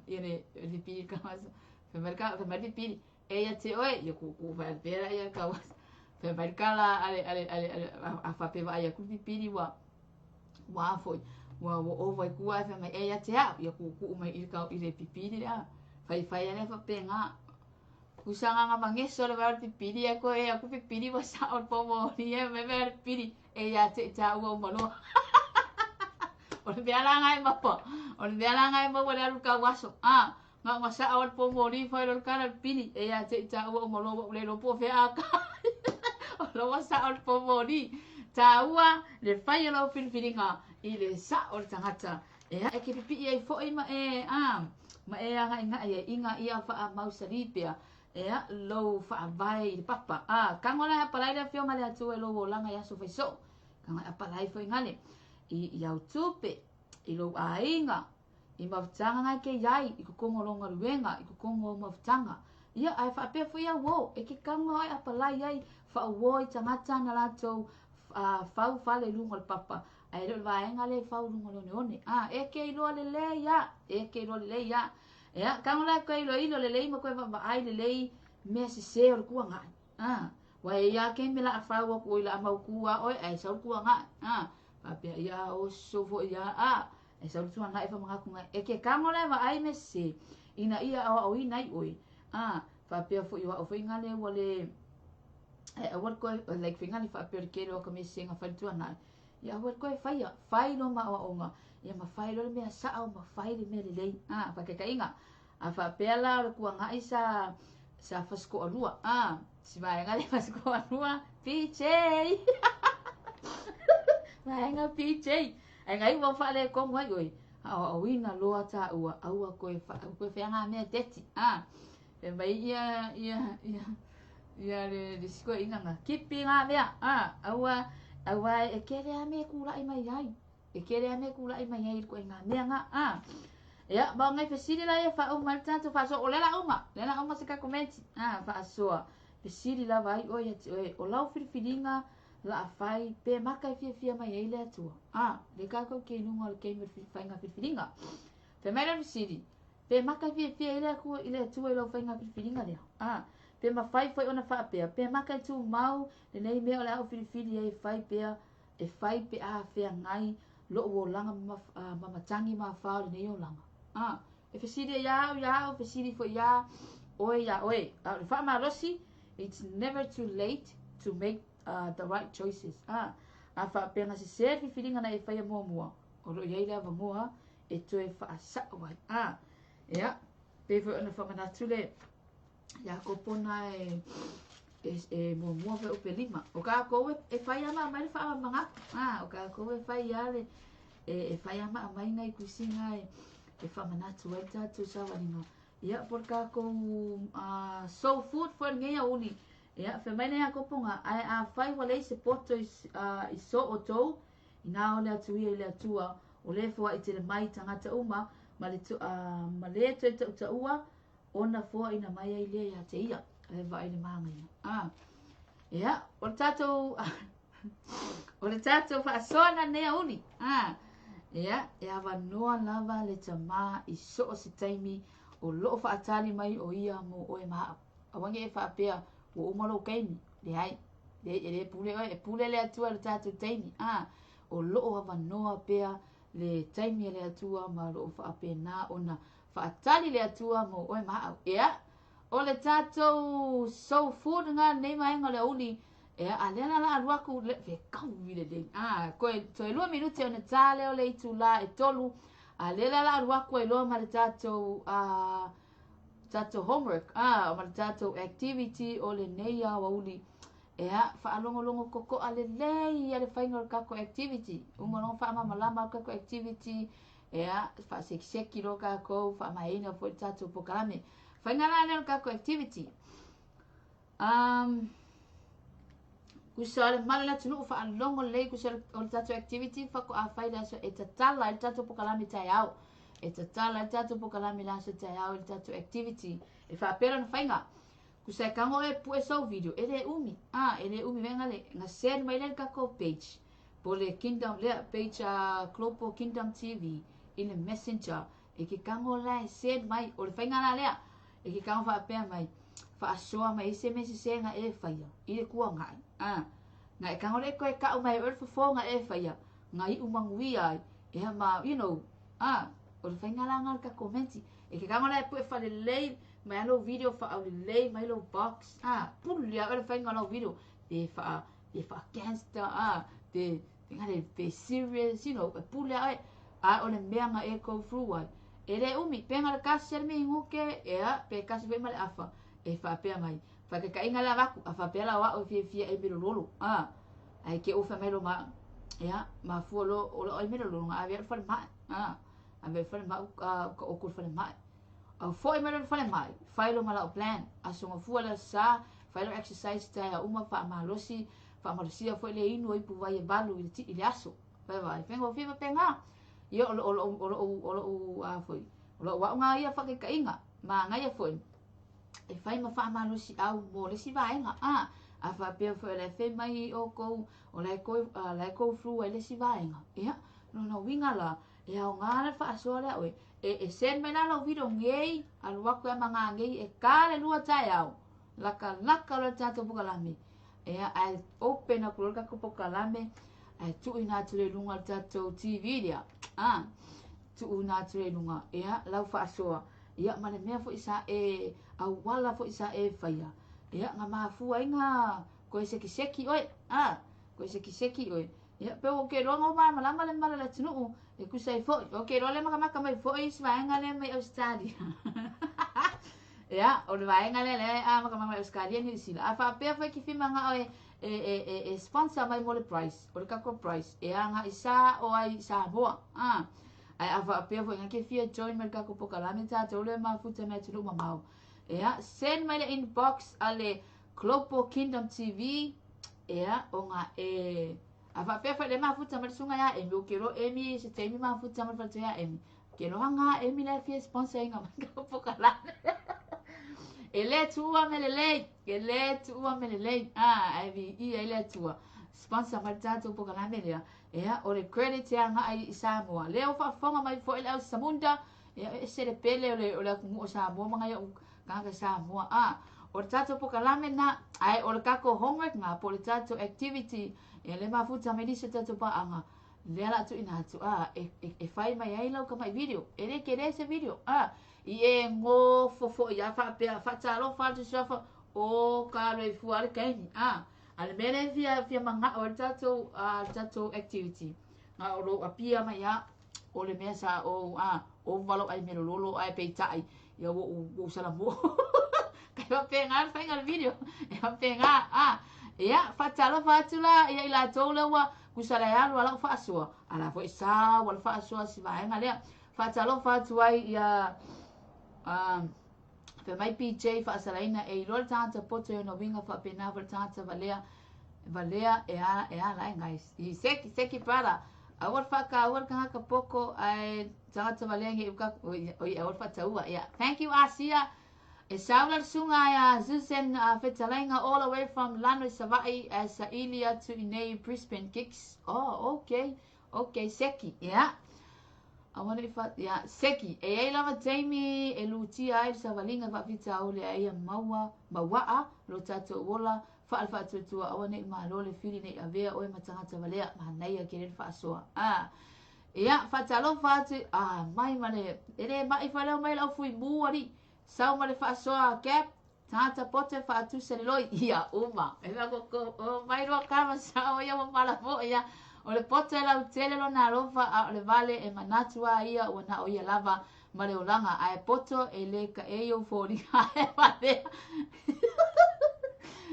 ia le pipili le tauaso. Fai mai le fai mai le pipili, e ia te oe, ia kuʻukuʻu fai ale pea la ia le tauaso. Fai mai le kala ale ale ale ale a faapea vaai atu le pipili ua ua a foi ua ua ova i tua ae fai mai e ia te au, ia kuʻukuʻu mai i le kau i le pipili lea. Faifai ale faapena. Kusa ga mageso le vae o le pipili ae koe e aku pipili ua sao le pomoli e me me le pipili e ia te i tāua uma loa. O le mea la nga e maua, o le mea la nga e maua le alu kau aso. A, nga unga sao le pomoli fai lo le kala le pili e ia te i tāua uma loa ua ule lo po fea a ka. O lo ua sao le pomoli. Tāua le fai o lau filifiliga i le sao o le tagata. Ea e ke pipiʻi ai foʻi ma e, a, ma e agaʻigaʻi ai i ngā ia faamausalī pea, ea, lou faavae i le papa. A, kago la e apalai le afioga a le Atua i lou olaga i aso faisoo. Kago e apalai foi gale i, i au tupe, i lou aiga, i mafutaga ngai ke iai, i kokogo o lou galuega, i kokogo o au mafutaga. Ia, ae faapea foi au o, e ke kago e apalai ai, faauo i tagata na latou, a, fau fale i luga o le papa, Ae le o le vaega lea e fau luga o le oneone. A, e ke iloa lelei a, e ke iloa lelei a. Ea, kago la e koe iloilo lelei ma koe vaavaai lelei mea sesē o le kuagaʻi. A, ua e ia ke me la fau aku oi la mau ku a oe ae sau le kuagaʻi. A, faapea ia oso foi ia a, e sau le tuanai fa manatu ngai. E ke kago la e vaai mea sesē, ina ia aoaoina ai oe. A, faapea foi o au foi ngale ua le. Ae aua le toe, like faiga le faapea o le tele o ata mea sese na fai i le tuanai, ia aua le toe faia, fai loa ma aoaoga, ia ma fai loa le mea sao ma fai le mea lelei. A, faataitaiga, a faapea la o le tuanai sa sa fasitoalua, a, si vaega lea fasitoalua, PJ! Vaega PJ! Ae na iu au faaletonu ai oe, aoaoina loa taua, aua toe fa, aua toe faia na mea teti, a. Fai mai ia, ia, ia, ia le, le isi toeaina na, kipi na mea, a, aua, aua e tele lava mea e tulai mai ai. E tele lava mea e tulai mai ai i le ituaiga mea na, a. Ia, ma o nai fesili la ia e faauma ai le tatou faasoa, o lea la uma, lea la uma se tatou meti, a, faasoa. Fesili lava ai oe ia te oe, o lau filifiliga la a fai, pe maka e fiafia mai ai le Atua. A, lea tatou te i luga o le taimi o le faiga filifiliga. Fai mai la le fesili, Pe maka e fiafia ai le Atua i le Atua i lau faiga filifiliga lea? A, pe mafai foi ona faapea, pe maka e tumau lenei mea o le a ou filifili ai e fai pea, e fai pe a feagai lo'u olaga ma, ma matagi mafā o lenei olaga? A, e fesili ai a au iā au, fesili foi iā oe iā oe. A o le faamalosi, it's never too late to make uh, the right choices. A, a faapea na sesē le filifiliga na e faia muamua, o lo o i ai le avanoa e toe faasa'o ai. A, ia, pei foi ona faamanatu le Iakopo na e e, e muamua foi upe lima. O kākou e, e fai ama aumai le faamamagaku. A, o kākou e fai a le, e, e fai ama aumai nai tuisiga e, e faamanatu ai le tatou savaliga. Ia, po le kākou uh, soul food foi lenei aoauli. Ia, fai mai le Iakopo nga, ae afai ua leai se poto i, uh, i so outou, Inā o le atu ia i le Atua, o lea e foaʻi tele mai i tagata uma, ma le, uh, ma le toe taʻutaʻua, ona foaʻina mai ai lea iā te ia. E vaai le māgaina. Ah. Ia, o le tātou, o le tātou faasoa na nei auli. Ah. Ia, e avanoa lava le tamā i so o se taimi o loo faatali mai o ia mo oe ma au. Aua ne i e faapea, ua uma lou taimi. Leai. Leai, e le pule oe, e pule le Atua i le tatou taimi. A, o loo avanoa pea le taimi a le Atua ma o loo faapena ona faatali le Atua mo oe ma au. Ea, o le tatou soul food nga nei vaega o le aoauli, ea, a lea la la alu aku, le, fekaui lelei. A, koe, toe lua minute ona tā lea o le itulā e tolu, a lea la la alu aku ai loa ma le tatou, a, tatou homework, a, ma le tatou activity o lenei aoauli. Ea, faalogologo totoa lelei ia le faiga o le tatou activity. Uma loa ona faamalamalama le tatou activity, ea, faasekiseki loa tatou, faamaeaina foi le tatou polokalame. Faiga la lea o le tatou activity. Um, tusa o le mala o le atunuu faalogo lelei tusa o le tatou activity faatoa fai le aso e tatala ai le tatou polokalame taeao. E tatala ai le tatou polokalame le aso taeao i le tatou activity. E faapea lona faiga. Tusa e tago e pue sau video, e le umi. Ah, e le umi venga le, na send mai lea i le tatou page. Po le Kingdom, lea page a Global Kingdom TV i le messenger. E ke tago la e send mai, o le faiga la lea. E ke tago faapea mai, faasoa mai ai se mea sese na e faia i le tuanai. Ah, na e tago lea e toe tau mai e oe le fofo na e faia, na iu manuia ai. Ea ma, you know, ah, o le faiga la na o le tatou menti. E ke tago la e pue faalelei mai a lou video faaaulelei mai lou box, ah, pule a oe le faiga o lau video, pe faa, pe faa gangster, ah, pe, pe, pe serious, you know, e pule a oe. A o le mea na e go through ai, e le umi, pe na o le kasi a le minute, ea, pe kasi foi ma le afa, e faapea mai, faataitaiga le avatu, a faapea la o a'u e fiafia ai me lololo, ah, ae te ʻu fai mai lo ma, ea, mafua loa o la'u ai me lololo na ave ai i le falemai, ah, ave ai i le falemai, ah, ka oku i le falemai. Au foi mai loa i le falemai, fai loa ma la'u plan, aso gafua le aso sa, fai lau exercise taeao uma, faamalosi, faamalosia foi le inu o ipu vai e valu i le, i le aso. Vai vai, faigofie faapena. Ia o, o, o, o lo'u, o lo'u, a foi, o lo'u a'uga ia faataitaiga, manaia foi, e fai ma faamalosi'au mo le isi vaega. A, a faapea foi o la e fai mai outou, o la e go, la e go through ai le isi vaega. Ia, lona uiga la, e aoga le faasoa lea oe. E, e send mai la lau video nei, alu aku ia ma ngā nei, e kā le lua taeao, lakalaka loa le tatou polokalame. Ea, ae open aku loa le tatou polokalame, ae tuuina atu lea i luga o le tatou TV lea. A, tuuina atu lea i luga, ea, lau faasoa. Ia, ma le mea foi sa e, auala foi sa e faia. Ia, na mafua ai na Koe sekiseki oe, a, koe sekiseki oe. Ia, pe ua ke iloa malamalama le mala le atunuu, e tusa ai foi. Ou te iloa le makamaka mai foi isi vaega lea mai Australia. Ia, o le vaega lea lea a makamaka mai Australia Niu Sila. A faapea foi ki fimagao e e e e, e sponsor mai mo le price, o le tatou price, e agai sa o ai Samoa. A, ae a faapea foi nga ke fia join mai le tatou pokalame tatou le mafuta mai atunuu mamao. Ia, send mai le inbox a le Global Kingdom TV, ia, o nga e a faapea foi le mafuta mai le susuga ia Emi, o ke iloa Emi se taimi mafuta mai le faletua ia Emi. Ke iloa nga Emi la e fia sponsor inga mai ka pokalame. E le tuua me lelei, e le tuua me lelei, a, ai vi i ai le Atua. Sponsor mai le tatou pokalame lea. Ia, o le credit e agai i Samoa. Lea ua faafofoga mai foi le au Samunda, ia, e ese le pele o le, o le atunuu o Samoa ma ngai au tagata Samoa. A, o le tatou pokalame na, ae o le tatou homework na, po o le tatou activity, ia le mafuta mai nisi o tatou paaga, lea la tuuina atu, a, e, e, e fai mai ai lau tamai video. E le tele se video, a, i e gofo foi a faapea, faatalofa atu suafa, o ka loifua le taimi, a, a le mea lea fia, fia manao ai le tatou, a, le tatou activity, na o lou apia mai a, o le mea sa ou a ova lou ai melololo ae peitai ia ua ou ua ou salamua. Kai faapena le faiga o le video. E faapena a ia faatalofa atu la ia i latou lea ua tusa le alu a lau faasoa. A la foi sa ua le faasoa si vaega lea. Faatalofa atu ai ia fai mai PJ faasalaina e iloa le tagata poto i ona uiga faapena foi le tagata valea valea e a e ala ai guys. I seki seki brother. Aua le faataua le tagata poto ae tagata valea nge uka oi oi aua le faataua. Yeah. Thank you Asia. E saula le susuga ia Susan Fetalaiga all the way from Lano i Savaii ae saili atu i nei Brisbane gigs. Oh, okay. Okay, seki. Yeah. Aua ne i fa... Yeah, seki. E ai lava taimi e lutia ai le savaliga faafitauli a ia maua, mauaa lo tatou ola faale-faatuatua aua ne i malo le fili ne i avea oe ma tagata valea manaia kele le faasoa. Ah. Ia, faatalofa atu, ah, mai ma le, e le mai foi leo mai lau fui mu alii, sau ma le faasoa cap, tagata poto e faatusa le loi, ia, uma, e mea ko, ko, o, mai loa kama sao ia ua pala foi ia, o le poto e lautele lona alofa, a o le vale e manatu a ia ua na o ia lava ma le olaga, ae poto e le kaʻei ou foliga e valea.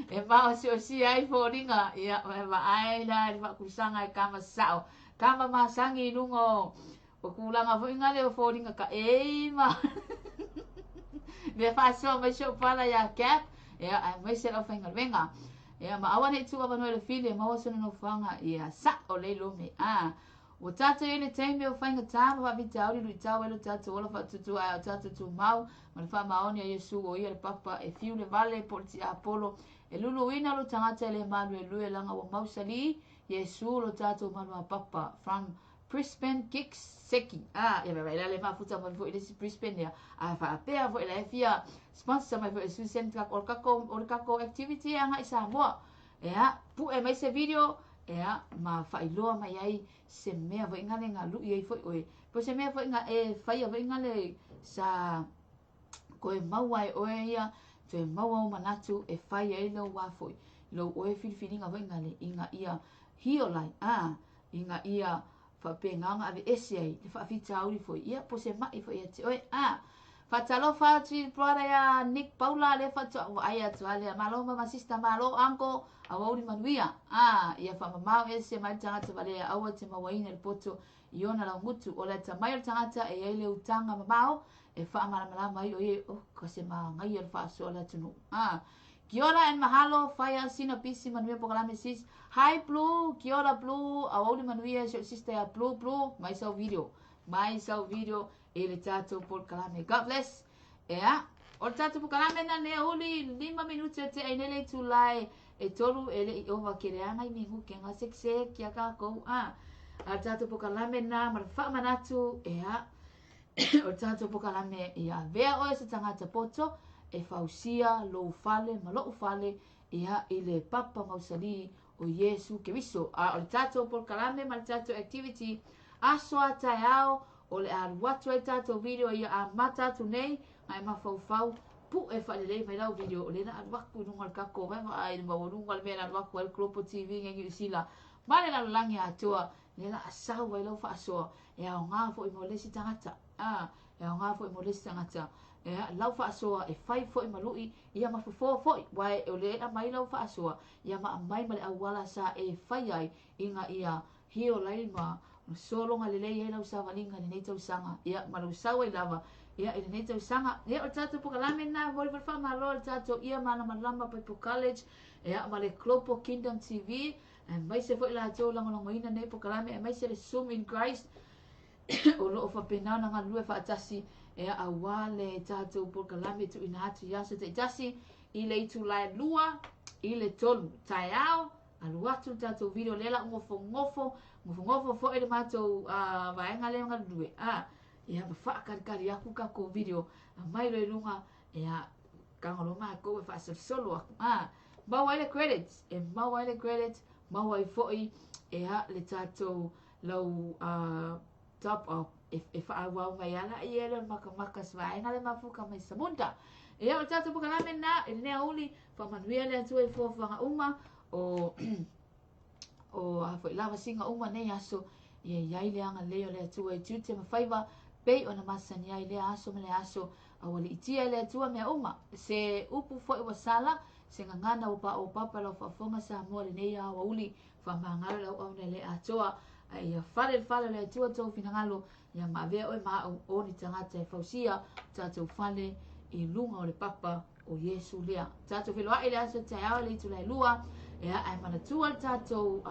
E maosiosia ai foliga, ia, e vaai la i le faakusaga e kama sao. Kama masagi i luga o o tulaga foi ngale o foliga kaʻei ma mea faasoa mai si ou pala iā Cap, ia, aemaise le aufaigaluega. Ia, ma aua ne i tuuavanoa i le fili e maua sona nofoaga, ia, saʻo lelei lome. A, ua tatou i ai le taimi o faigata ma faafitauli luitau ai lo tatou ola faatuatua ae o tatou tumau ma le faamaoni a Iesu o ia le papa e fiu le vale po o le tiapolo e luluina lo tagata e le maluelue laga ua mausali Iesu lo tatou maluapapa from Brisbane Gigs Seki. Ah, ia vai la le mafuta mai foi le isi Brisbane ia. A faapea foi la e fia sponsor mai foi Susan o le kako o le kako activity e agai Samoa. Ea, pue mai se video, ea, ma faailoa mai ai se mea foi ngale nga lui ai foi oe. Po se mea foi nga e faia foi ngale sa koe maua ai oe ia, toe maua ou manatu e fai ai lou wā foi, lou oe filifiliga foi ngale inga ia hiolai, a, inga ia faapena ona aveese ai le faafitauli foi ia po se mai foi ia te oe. A, faatalofa atu i brother ia Nick Paula lea faatoa vaai atu a lea malo mama sister malo uncle awauli manuia. A, ia faamamao ese mai le tagata valea aua te mauaina le poto i ona laugutu o le atamai o le tagata e i ai le utaga mamao e faamalamalama ai o ia oh ka se magaia le faasoa le atunuu. A, Kia ora and mahalo, whaia, sina pisi, manuia pokalame sis. Hi Blue, kia ora Blue, awauli manuia si ou sister ia Blue, Blue, mai sau video, mai sau video i le tatou polokalame. God bless. Ea, o le tatou polokalame na nea uli, 5 minuti o tea i nei le itula e tolu e le i ova ke leaga i minuke nga sekiseki a kākou. A, a le tatou polokalame na ma le faamanatu, ea, o le tatou polokalame ia avea oe se tagata poto e fausia lou fale ma loʻu fale ia i le papa mausali o Iesu Keriso. A o le tatou polokalame ma le tatou activity aso a taeao o le a alu atu ai tatou video ia amata atu nei ae mafaufau Pu'e fa'alelei mai lau video o lea na alu aku i luga o le tatou vaevaai i le maualuga o le mea na alu aku ai le Global TV i Niu Sila ma le lalolagi atoa, lea la a sau ai lau fa'asoa e aogā fo'i mo le isi tagata, a e aogā fo'i mo le isi tagata ea lau fa'asoa e fai fo'i ma lu'i ia ma fofō fo'i, uae o lea e aumai lau fa'asoa ia ma aumai ma le auala sa e fai ai ina ia hio lai ma sologa lelei ai lau savaliga i lenei tausaga, ia ma lou sau ai lava ia i lenei tausaga. Ia o le tatou polokalame lena, momoli foi le faamalo i le tatou Ia Malamalama Bible College, ia ma le Global Kingdom TV, aemaise foi latou lagolagoina nei polokalame, aemaise le Zoom in Christ o lo o faapena ona galulue faatasi ia auā le tatou polokalame tuuina atu i aso taitasi i le itula e 2 i le 3 taeao. Alu atu le tatou video lea la gofogofo, gofogofo foi le matou vaega lea galulue. A, ia ma faakalikali aku tatou video, aumai loa i luga, ia, tago loa matou e faasolosolo aku. A, maua ai le credits, e maua ai le credits, maua ai foi ia le tatou lau top up e faaauau mai ala ia le makamaka se vaega le mafuka mai Samunda. Ia o le tatou polokalame lena i lenei aoauli, faamanuia le Atua i fuafuaga uma o o a foi lavasiga uma nei aso, ia i ai le agalelei o le Atua i tiute ma faiva, pei ona masani ai lea aso ma lea aso, a ua liitia e le Atua mea uma. Se upu foi ua sala, se gagana ua paopapa lau faafofoga Samoa lenei aoauli, Faamagalo le auauna e le atoa, a ia fale le fale o le Atua tou finagalo, ia maavea oe ma au, o ni tagata e fausia tatou fale i luga o le papa o Iesu lea. Tatou feiloai le aso taeao i le itula e 2, ea ae manatua le tatou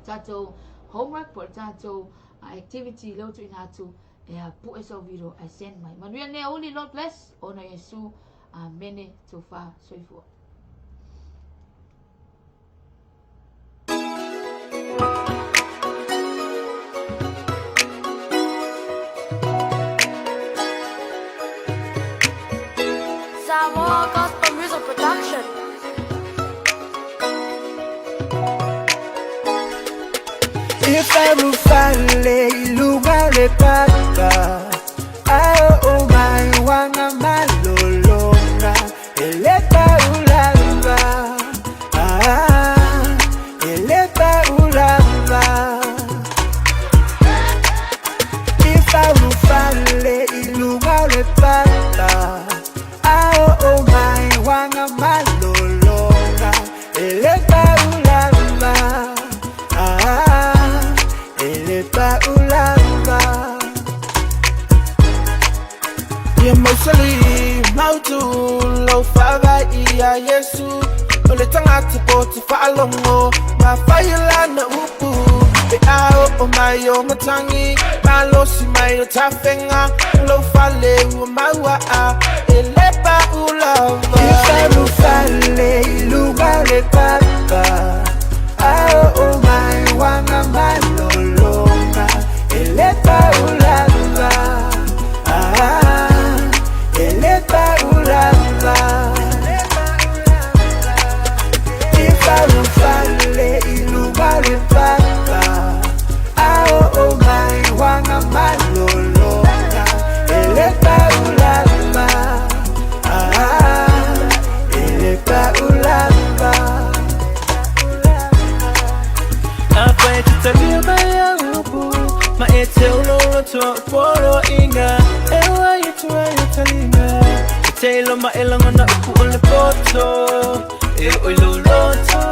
tatou homework po o le tatou activity lea ua tuuina atu, ea pue sau video ae send mai. Manuia lenei aoauli, Lord bless, ona Iesu, amene, tofa soifua. Samoa Gospel Music Production. Ifarufale iluga le papa Ao o mai wanga malolonga Elepa ulava Ah Elepa ulava Ifarufale iluga le papa Ao o mai wanga malolonga Elepa ulava Ah Elepa ulava Ia mausali mautu lau faavaai ia Iesu o le tagata poto faalogo ma fai lana upu pe a oo mai o matagi malosi mai o tafega lou fale ua mauaa e le pau lava. Ifarufale iluga le papa Ao o mai wanga malolonga Elepa ulava Ah Elepa ulava Ifarufale iluga le papa Ao o mai wanga malolonga Elepa ulava Ah Elepa ulava Afai te talia mai au upu Ma e te ulolo toa poro inga E ua i tua i talinga Te teilo ma e langona upu o le poto E oi loloto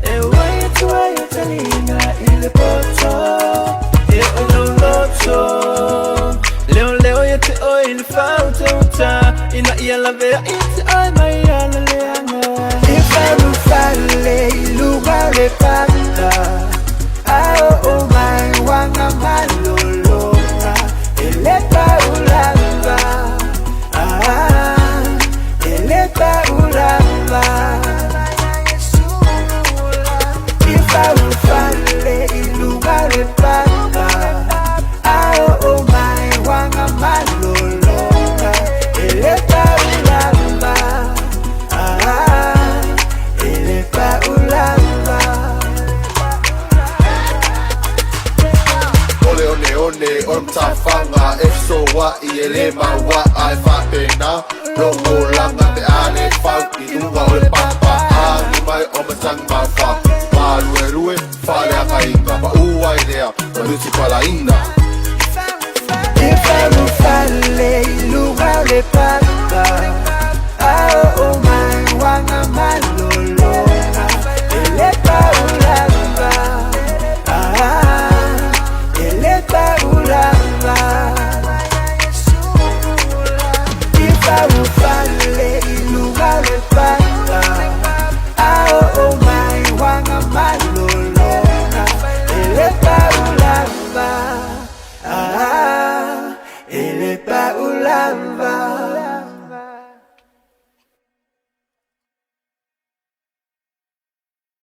E ua i tua i talinga i le poto E oi loloto Leo leo ia te oi le whauta uta Ina ia lavea i te oi mai ala leanga. Ifarufale iluga le papa Ao o mai wanga malolonga Elepa ulava Ah Elepa ulava Ifarufale iluga le papa Ao o mai wanga malolonga Elepa ulava one o le matafaga e fesoaʻi e lē mauaʻa e faapena logolaga pe a lē fau i luga o le papa agi mai o matagi mafa maluelue faaleagaina paʻu ai lea ma nusipalaina. Ifalufale iluga o le papa Ao o mai wanga malolonga Ele paulava Ah, ele paulava.